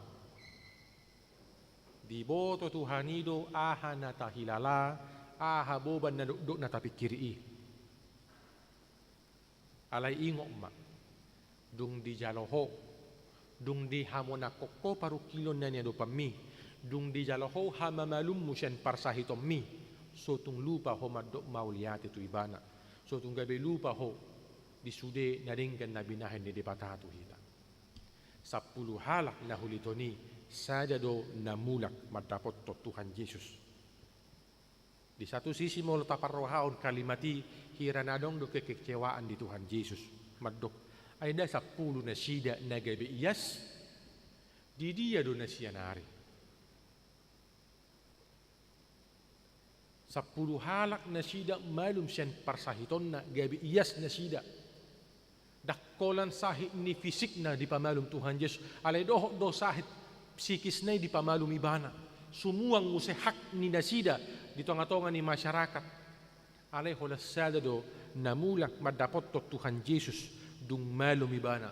Diboto Tuhan i do aha na tahilala, aha boban na dokdok na tapingkiri i. Alai ingot ma, dung dijalo ho, dung dihamonangkon ho parungkilon na niadopanmi, dung dijalo ho hamamalummu sian parsahitonmi, so tung lupa ho mandok mauliate tu Ibana, so tung gabe lupa ho di sude na denggan na binahen ni Debata tu hita. Sampulu halak na huliton i, sada do na mulak mandapothon Tuhan Jesus. Di satu sisi, molo taparrohahon kalimat i, hira na adong do kekecewaan di Tuhan Jesus. Mandok, ai nda sampulu nasida na gabe ias? Di dia do nasida nari? Sampulu halak nasida malum sian parsahitonna, gabe ias nasida. Ndang holan sahit ni fisikna dipamalum Tuhan Jesus, alai dohot do sahit psikisna i dipamalum Ibana. Sumuang muse hak ni nasida di tongatonga ni masyarakat. Alai holan sada do na mulak mandapothon Tuhan Jesus, dung malum ibana.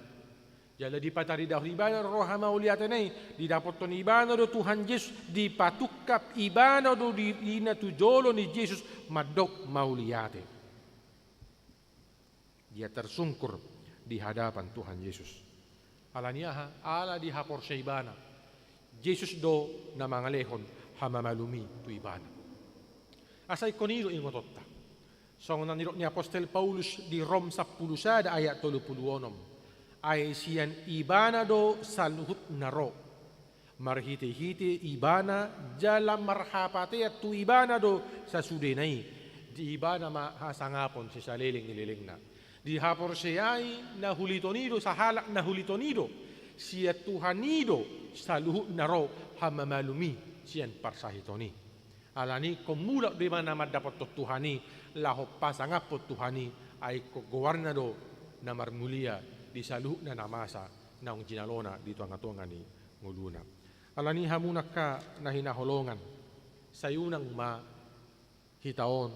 Jala dipataridahon ibana roha mauliatena i, didapothon ibana do Tuhan Jesus, dipatungkap ibana do dirina tu jolo ni Jesus, mandok mauliate. Dia tersungkur di hadapan Tuhan Yesus. Ala ni aha? Ala dihaporseai ibana. Jesus do na mangalehon hamamalum i tu ibana. Asa ingkon i do ingotonta. Songon na nidok ni apostel Paulus di Rom sampulu sada ayat tolu pulu onom. Ai sian ibana do saluhutna ro. Marhitehite ibana jala marhapatean tu ibana do sasudena i. Di ibana ma hasangapon sisaleleng ni lelengna. Dihaporseai na huliton i do, sahalak na huliton i do, sian Tuhan i do saluhutna ro hamamalum i sian parsahiton i. Ala ni i ingkon mulak do ibana mandapothon Tuhan i, laho pasangaphon Tuhan i, ai ingkon goarna do na marmulia di saluhutna na masa naung jinalona di tongatonga ni ngoluna. Alani i hamu angka na hinaholongan, sai unang ma hita on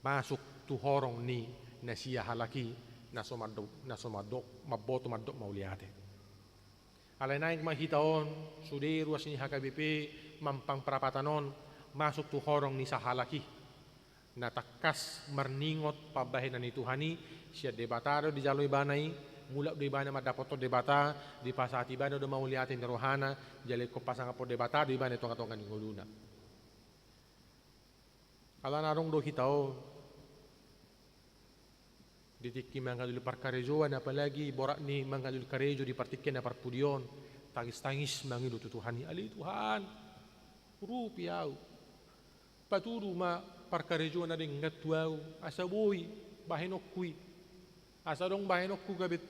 masuk tu horong ni na sia halak i na so mandok, na so mandok, mamboto mandok mauliate. Alai naeng ma hita on, sude ruas ni H K B P, mampang parapatan on, masuk tu horong ni sahalak i. Na tangkas marningot pambahenan ni Tuhan i, sian Debata do dijalo ibana i, mulak do ibana mandapothon Debata, dipasahat ibana do mauliate ni rohana, jala ingkon pasangaphon Debata do ibana di tongatonga ni ngoluna. Alana adong do hita on di tingki mangalului parkarejoan, apalagi borat ni mangalului karejo di partingkian na parpudi on, tangistangis mangido tu Tuhan i, ale Tuhan, urupi ahu. Patudu ma parkarejoan na denggan tu ahu, asa boi bahenonku i. Asa adong bahenonku gabe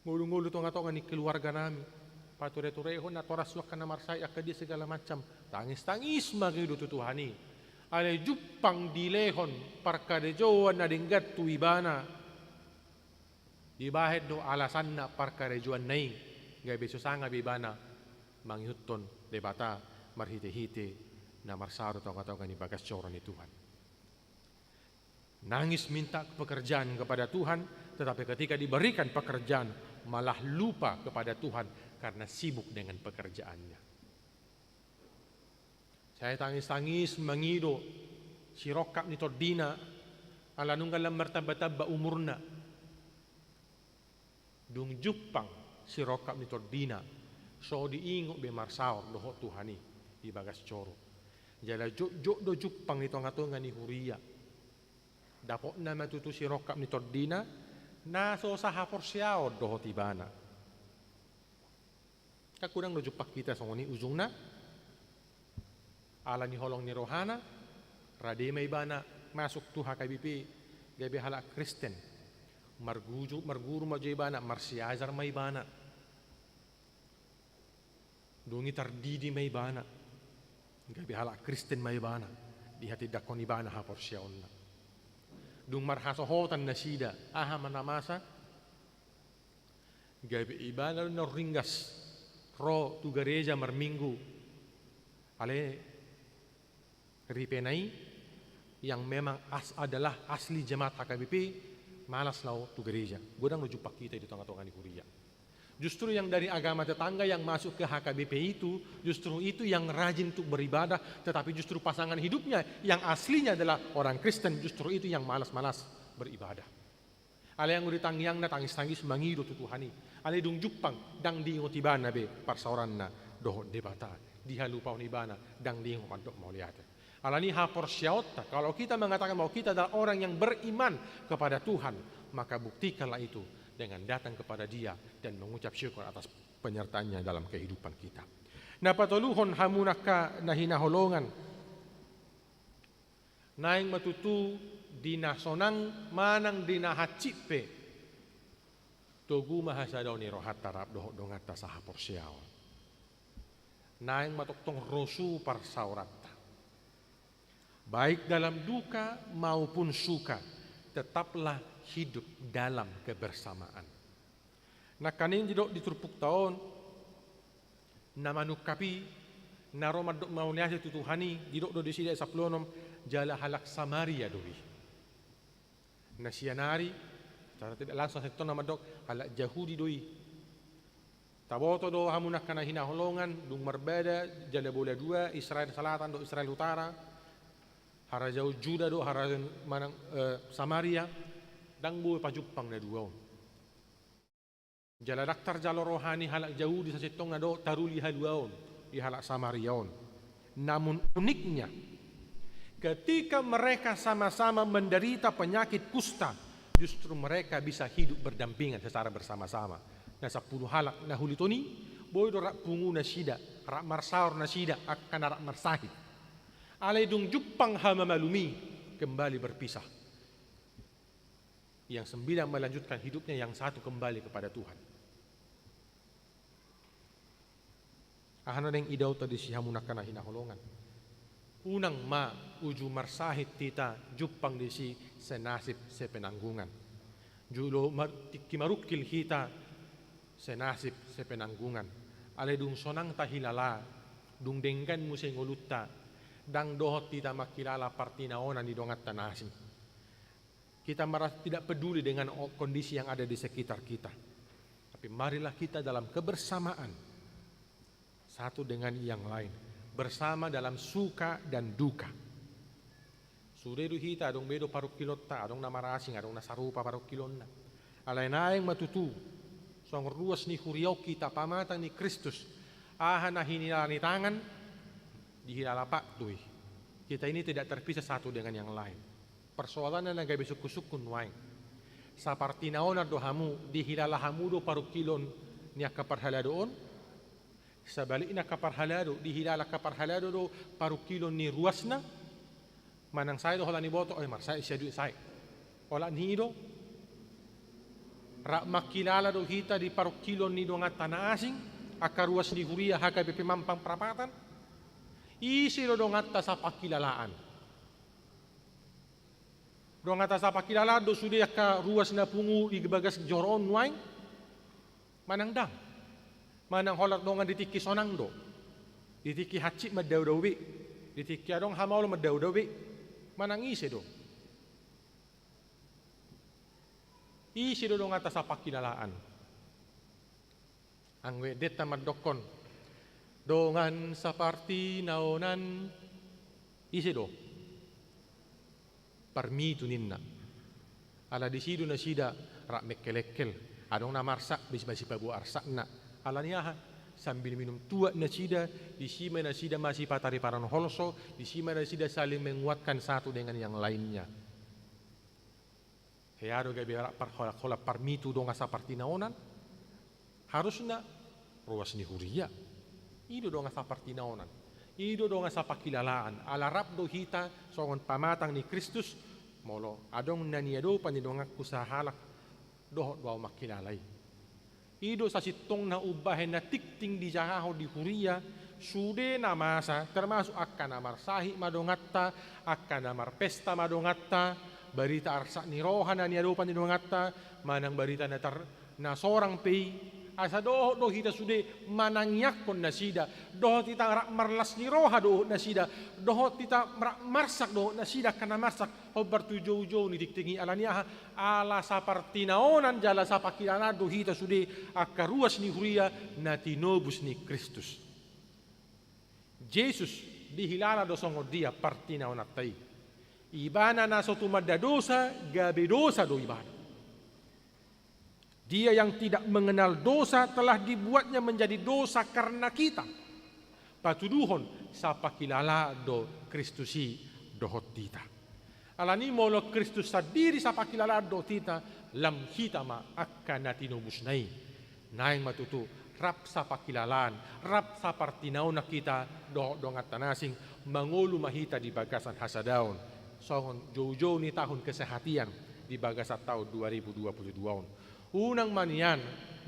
ngolungolu tongatonga ni keluarganami. Patureturehon natoras tu angka na marsahit, angka dia segala macam. Tangistangis mangido tu Tuhan i. Alai jumpang dilehon parkarejoan na denggan tu ibana. Dibahen do alasanna parkarejoanna i, gabe so sangap ibana mangihuthon Debata marhitehite na marsaor tongatonga ni bagas joro ni Tuhan. Nangis minta pekerjaan kepada Tuhan, tetapi ketika diberikan pekerjaan, malah lupa kepada Tuhan karena sibuk dengan pekerjaannya. Sai tangistangis mangido sirongkap ni tondina, ala nunga lam martambatamba umurna. Dung jumpang sirongkap ni tondina, so diingot be marsaor dohot Tuhan i di bagas joro. Jala jotjot do jumpang di tongatonga ni huria. Dapotna ma tutu sirongkap ni tondina, na so sahaporseaon dohot ibana. Kan godang do jumpang hita songon i ujungna. Alani holong ni rohana, rade ma ibana masuk tu H K B P, gabe halak Kristen. Marguju-, marguru ma jo ibana, marsiajar ma ibana. Dung i tardidi ma ibana, gabe halak Kristen ma ibana, dihatindanghon ibana haporseaonna. Dung marhasohotan nasida, aha ma na masa? Gabe ibana do na ringgas ro tu gareja marminggu. Alai ripena i yang memang as-, adalah asli jemaat H K B P, malas laho tu gareja. Godang do jumpang hita i di tongatonga ni huria. Justru yang dari agama tetangga yang masuk ke H K B P itu, justru itu yang rajin untuk beribadah, tetapi justru pasangan hidupnya yang aslinya adalah orang Kristen, justru itu yang malas-malas beribadah. Alai anggo di tangiangna tangistangis mangido tu Tuhan i. Alai dung jumpang, ndang diingot ibana be parsaoranna dohot Debata. Dihalupaon ibana, ndang diingot mandok mauliate. Alani i haporseaonta, kalau kita mengatakan bahwa kita adalah orang yang beriman kepada Tuhan, maka buktikanlah itu dengan datang kepada Dia dan mengucap syukur atas penyertaannya dalam kehidupan kita. Na patoluhon, hamu angka na hinaholongan, naeng ma tutu di na sonang manang di na hansit pe, togu ma hasadaon ni rohanta rap dohot donganta sahaporseaon. Naeng ma tongtong rosu parsaoranta. Baik dalam duka maupun suka, tetaplah hidup dalam kebersamaan. Nangkaning didok di turpukta on, na manungkap i, na ro mandok mauliate tu Tuhan i, didok do disi di ayat sampulu onom, jala halak Samaria do i. Na sian ari, secara tidak langsung sentona mandok, halak Jahudi do i. Taboto do hamu angka na hinaholongan, dung marbada jala bola dua, Israel Selatan dohot Israel Utara, harajaon Juda dohot harajaon manang, eh, Samaria, ndang boi pajumpang na dua on. Jala ndang tarjalo roha ni halak Jahudi sasintongna do taruli haluaon di halak Samaria on. Namun uniknya, ketika mereka sama-sama menderita penyakit kusta, justru mereka bisa hidup berdampingan secara bersama-sama. Na sampulu halak na hulit on i, boi do rap pungu nasida, rap marsaor nasida, angka na rap marsahit. Alai dung jumpang hamamalum i, kembali berpisah. Yang sembilan melanjutkan hidupnya, yang satu kembali kepada Tuhan. Aha na naeng idaonta disi hamu angka na hinaholongan? Unang ma uju marsahit hita jumpang disi senasib sepenanggungan. Jolo mar-, tingki marungkil hita senasib sepenanggungan. Alai dung sonang tahilala, dung denggan muse ngolunta, ndang dohot hita mangkilala partinaonan ni donganta na asing. Kita merasa tidak peduli dengan o-, kondisi yang ada di sekitar kita. Tapi marilah kita dalam kebersamaan, satu dengan yang lain, bersama dalam suka dan duka. Sude do hita, adong be do parungkilonta, adong na marasing, adong na sarupa parungkilonna. Alai naeng ma tutu, songon ruas ni huria on hita, pamatang ni Kristus, aha na hinilala ni tangan, dihilala pat do i. Kita ini tidak terpisah satu dengan yang lain. Persoalanna na gabe sungkun-sungkun nuaeng. Sapartinaonan do hamu, dihilala hamu do parungkilon ni angka parhalado on? Sabalikna, angka parhalado, dihilala angka parhalado do parungkilon ni ruasna? Manang sae do holan diboto, "Oi, marsae sia do i, sae." Holan i do? Rap mangkilala do hita di parungkilon ni donganta na asing, angka ruas ni huria H K B P Mampang Prapatan? Ise do donganta sapangkilalaan? Donganta sapangkilalaan do sude angka ruas na pungu di bagas joro on nuaeng? Manang ndang? Manang holan dongan di tingki sonang do? Di tingki hansit mandao-dao be, di tingki adong hamaolon mandao-dao be? Manang ise do? Ise do donganta sapangkilalaan? Anggo endenta mandokkon dongan sapartinaonan, ise do? Parmitu ninna. Ala disi do nasida rap mengkelengkel. Adong na marsak, disi ma sipaboa arsakna. Alani aha? Sambil minum tuak nasida, disi ma nasida masipatariparan holso, disi ma nasida saling menguatkan satu dengan yang lainnya. Hea do gabe rap parhola-hola parmitu dongan sapartinaonan. Harusna ruas ni huria. I do dongan sapartinaonan. I do dongan sapangkilalaan. Ala rap do hita songon pamatang ni Kristus, molo adong na niadopan ni donganku sahalak, dohot do ahu mangkilala i. I do sasintongna umbahen na tingting dijahahon di huria, sude na masa, termasuk angka na marsahit ma donganta, angka na marpesta ma donganta, barita arsak ni roha na niadopan ni donganta, manang barita na tar-, na sorang pe i, asa dohot do hita sude manangiangkon nasida, dohot hita rap marlas ni roha dohot nasida, dohot hita rap marsak dohot nasida angka na marsak, hombar tu joujou ni tingting i. Alani aha? Ala sapartinaonan jala sapangkilalaan do hita sude angka ruas ni huria na tinobus ni Kristus. Jesus dihilala do songon dia partinaonanta i. Ibana na so tumanda dosa, gabe dosa do ibana. Dia yang tidak mengenal dosa telah dibuatnya menjadi dosa karena kita. Patuduhon, sapangkilalaan do Kristus i dohot hita. Alani molo Kristus sandiri sapangkilalaan dohot hita, lam hita ma angka na tinobusna i. Naeng ma tutu, rap sapangkilalaan, rap sapartinaonan hita dohot donganta na asing, mangolu ma hita di bagasan hasadaon. Songon joujou ni tahun kesehatian di bagasan tahun dua ribu dua puluh dua on. Unang ma nian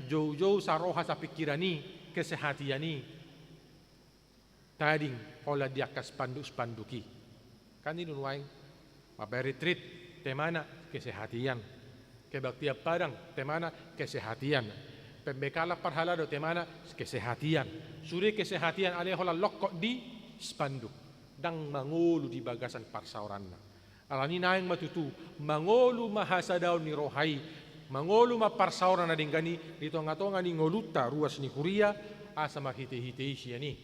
joujou saroha sapingkiran i kesehatian i tading holan di angka spanduk-spanduk i. Kan i do nuaeng, mambaen retreat, temana kesehatian. Kebaktian Padang, temana kesehatian. Pembekalan parhalado, temana kesehatian. Sude kesehatian, alai holan longkot di spanduk. Ndang mangolu di bagasan parsaoranna. Alani naeng ma tutu, mangolu ma hasadaon ni roha i, mangolu ma parsaoran na denggan i di tonga-tonga ni ngolunta ruas ni huria, asa marhite-hite i sian i.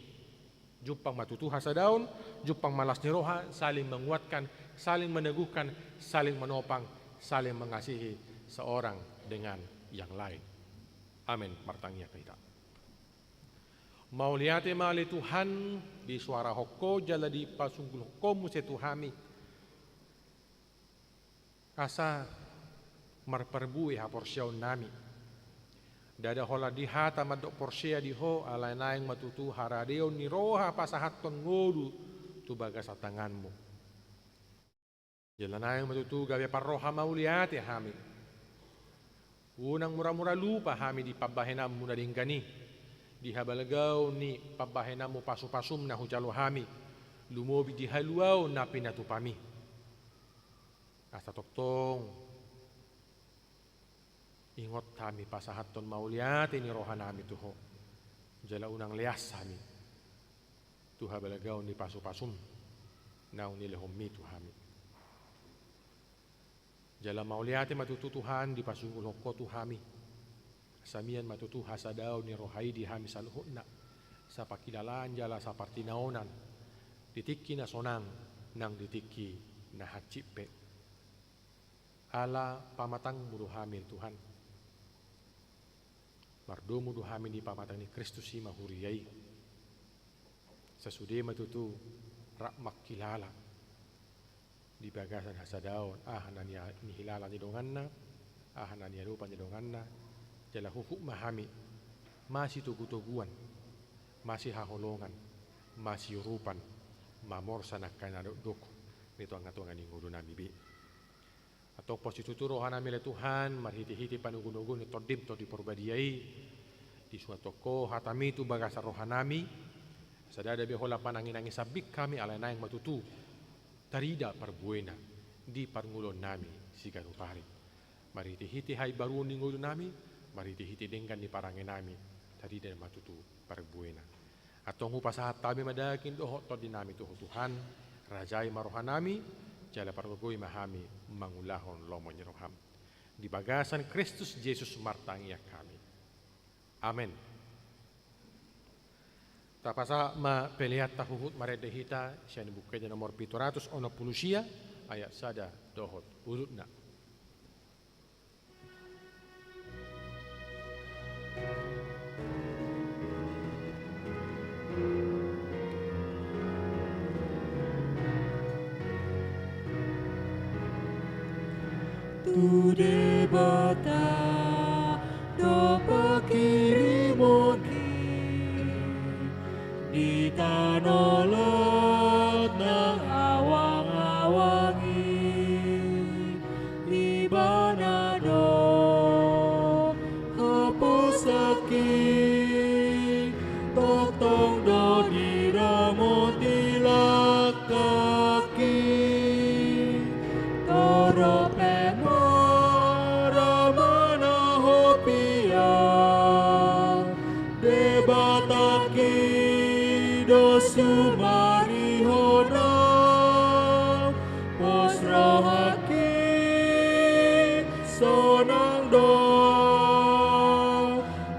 Jumpang ma tutu hasadaon, jumpang ma las ni roha, saling menguatkan, saling meneguhkan, saling menopang, saling mengasihi seorang dengan yang lain. Amin. Martangiang hita. Mauliate ma ale Tuhan, disoarahon Ho jala dipasunggulhon Ho muse tu hami, asa marparbue haporseaonnami. Ndada holan di hata mandok porsea di Ho, alai naeng ma tutu haradeon ni roha pasahathon ngolu tu bagasan tanganMu. Jala naeng ma tutu gabe parroha mauliate hami. Unang mura-mura lupa hami di pambahenanMu na denggan i, di habalgaon ni pambahenanMu pasu-pasum na hujalo hami, lumobi di haluaon na pinatupami. Asa tongtong ingot hami pasahathon mauliate ni rohanami tu Ho. Jala unang leas hami tu habalgaon ni pasu-pasum naung nilehonmi tu hami. Jala mauliate ma tutu Tuhan dipasungkun Ho tu hami. Asa mian ma tutu hasadaon ni roha i di hami saluhutna, sapangkilalaan jala sapartinaonan di tingki na sonang nang di tingki na hansit pe. Ala pamatangmu do hami Tuhan. Mardomu do hami di pamatang ni Kristus i ma huria i. Sasude ma tutu rap mangkilala di bagasan hasadaon aha na ni, nihilala ni donganna, aha na niadopan ni donganna, jala huhut ma hami masitogu-toguan, masihaholongan, masiurupan, mamorsan angka na dokdok di tonga-tonga ni ngolunami be. Antong pos situtu rohanami ale Tuhan, marhite-hite panogunoguon ni Tondim Tondi Parbadia i, disuathon Ho hatami tu bagasan rohanami, asa ndada be holan manangi-nangi sambing hami, alai naeng ma tutu tarida parbuena di parngoluonnami siganup ari. Marhite-hite haimbaruon ni ngolunami, marhite-hite denggan ni parangenami, tarida ma tutu parbuena. Antong hupasahat hami ma daging dohot tondinami tu Ho Tuhan, rajai ma rohanami, jala pargogoi ma hami mangulahon lomo ni roham. Di bagasan Kristus Jesus martangiang hami. Amen. Tapasahat ma peleanta huhut marende hita sian Buku Ende nomor pitu ratus onom pulu sia, ayat sada dohot udutna. Tu Debata do panghirimon i di tano lot nang awang-awang i, Ibana do haposanki, tongtong do diramoti langkangki. Torop pe ma ra mana hopiang, Debatangki do sumarihonam, pos rohangki sonang do,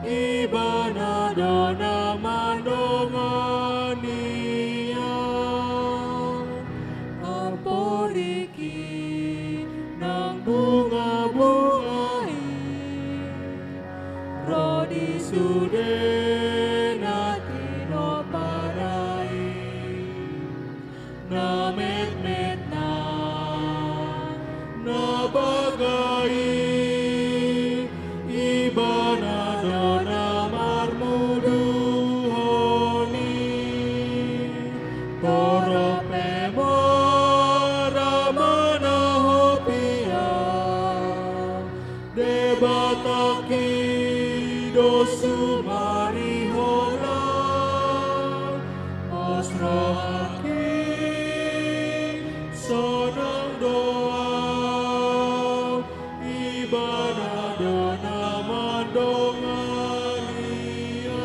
Ibana do na mandongani ahu. Amporik i nang bunga-bunga i, ro di sude na tinopa ra i. Na metmet nang na baga i, Ibana do na marmuduhon i. Torop pe ma ra mana hopiang, Debatangki do sumarihonam, pos rohangki sonang do, Ibana do na mandongani ahu.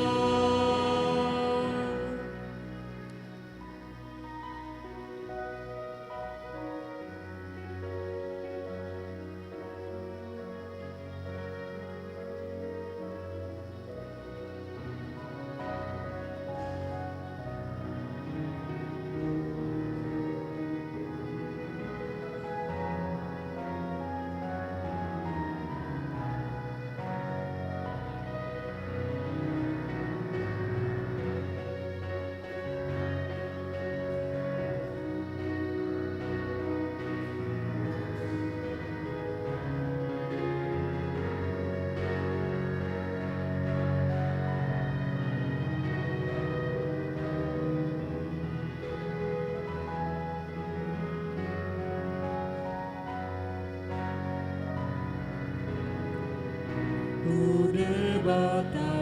Tu Debata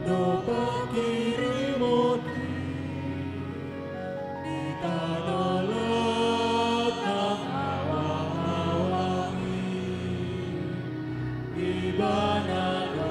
do panghirimon i, di tano lot nang awang-awang i, Ibana do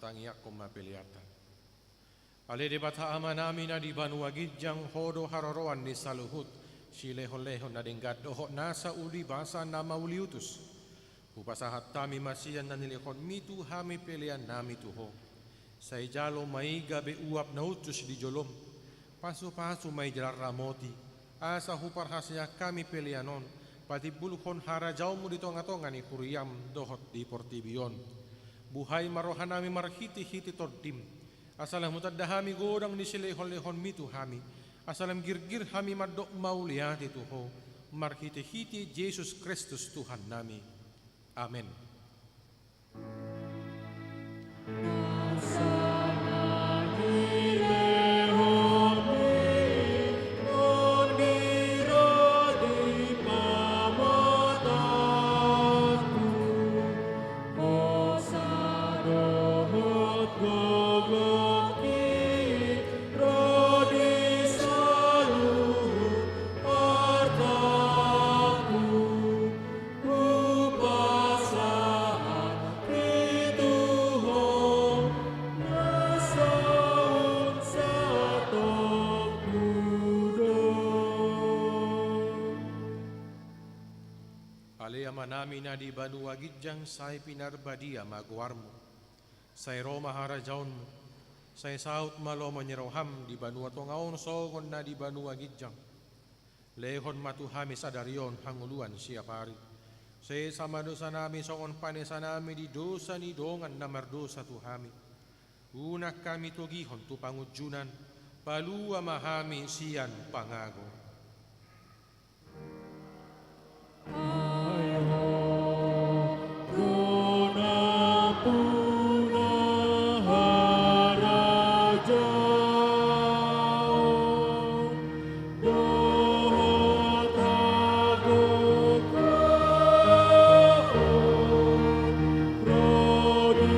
Tangiangkon ma peleanta. Ale Debata Amanami na di banua ginjang, Ho do haroroan ni saluhut silehonlehon na denggan dohot nasa uli basa na mauliutus. Hupasahat hami ma sian na nilehonMi tu hami peleannami tu Ho. Sai jalo ma i gabe uap na uncus di jolom. Pasupasu ma i jala ramoti, asa huparhaseang hami pelean on patimbulhon harajaonMu di tongatonga ni huriaM dohot di portibi on. Buhai ma rohanami marhitehite TondiM, asa lam hutanda hami godang ni silehonlehonMi tu hami, asa lam girgir hami mandok mauliate tu Ho, marhitehite Jesus Kristus Tuhannami. Amen. Hupasahat i tu Ho, na saut satonggu do. Ale Amanami na di banua ginjang, sai pinarbadia ma goarMu. Sai ro ma harajaonMu. Sai saut ma lomo ni rohaM di banua tonga on songon na di banua ginjang. Lehon ma tu hami sadari on hangoluan siapari. Sesa ma dosanami songon panesanami di dosa ni dongan na mardosa tu hami. Unang hami togihon tu pangunjunan, palua ma hami sian pangago. Ai Ho do nampuna harajaon dohot hagogoon ro di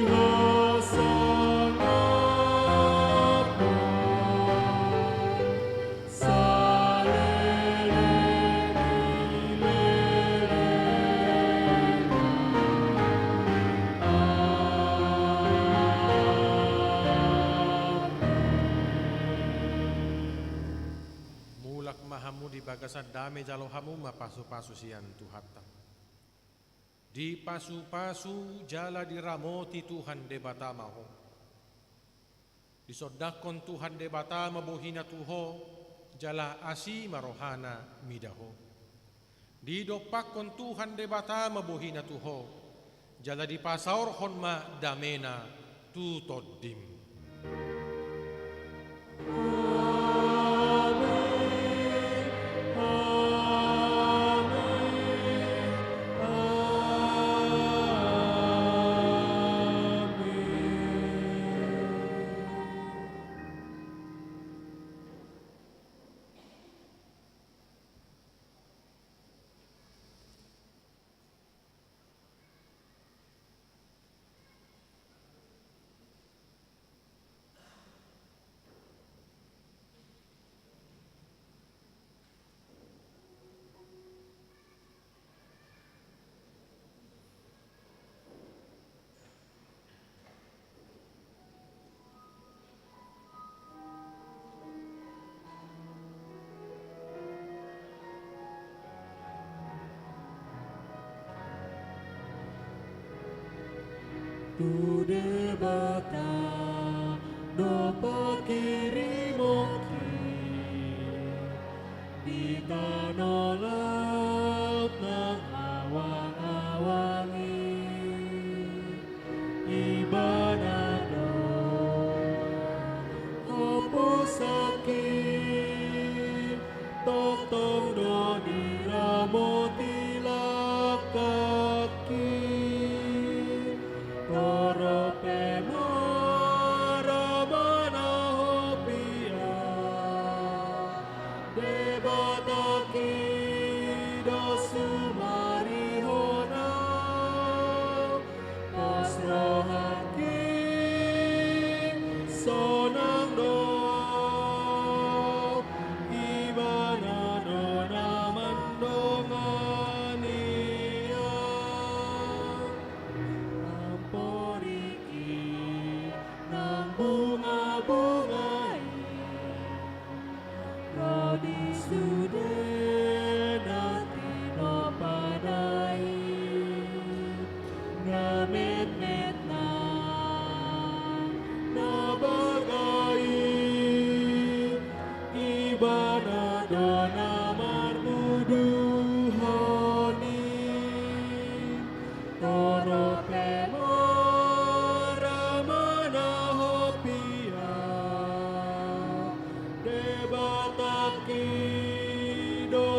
hasangapon saleleng ni lelengna. Amen. Mulak ma hamu di bagasan dame, jalo hamu ma pasupasu sian Tuhanta. Dipasupasu jala diramoti Tuhan Debata ma ho. Disondangkon Tuhan Debata ma bohiNa tu ho, jala asi ma rohaNa mida ho. Didompakkon Tuhan Debata ma bohiNa tu ho, jala dipasaorhon ma dameNa tu tondim. Amen. Amen. Amen. Tu Debata do panghirimon di tano laut nang awangawang i. Ibana do hompusangki, tongtong do diramoti langkangki. Torop pe ma ra manahopi, Debatangki do sumarihon au, pos rohangki sonang do, Ibana do na mandongani au. Amporiki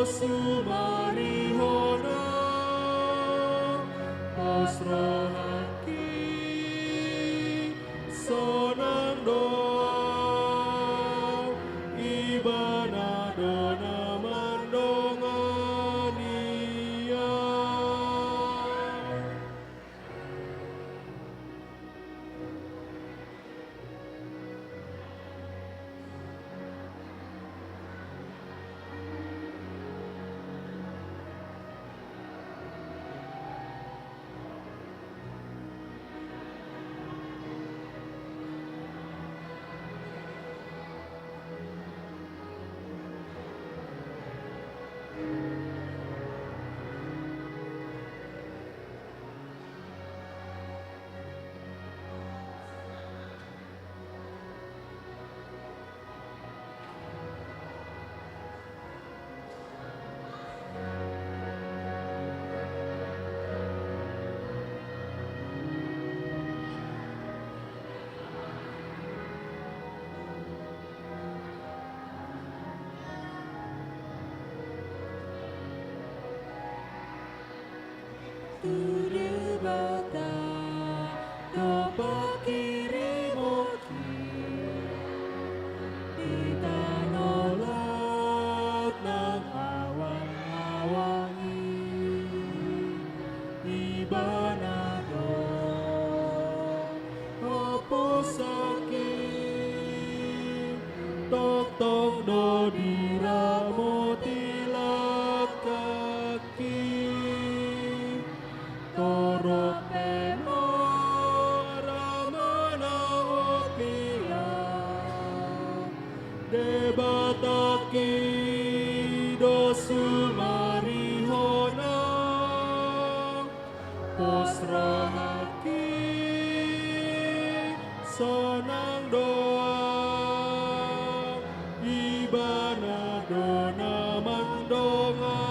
Sumarihona, pos rohangki, sonang do au, Ibana do na mandongani au. Tu Debata do panghirimon di tano laut nang awang-awang i. Ibana do haposanki, tongtong do diramoti langkangki. Torop pe mora manahopi au, Debatangki do sumarihona, pos rohangki, sonang do au, Ibana do na mandongani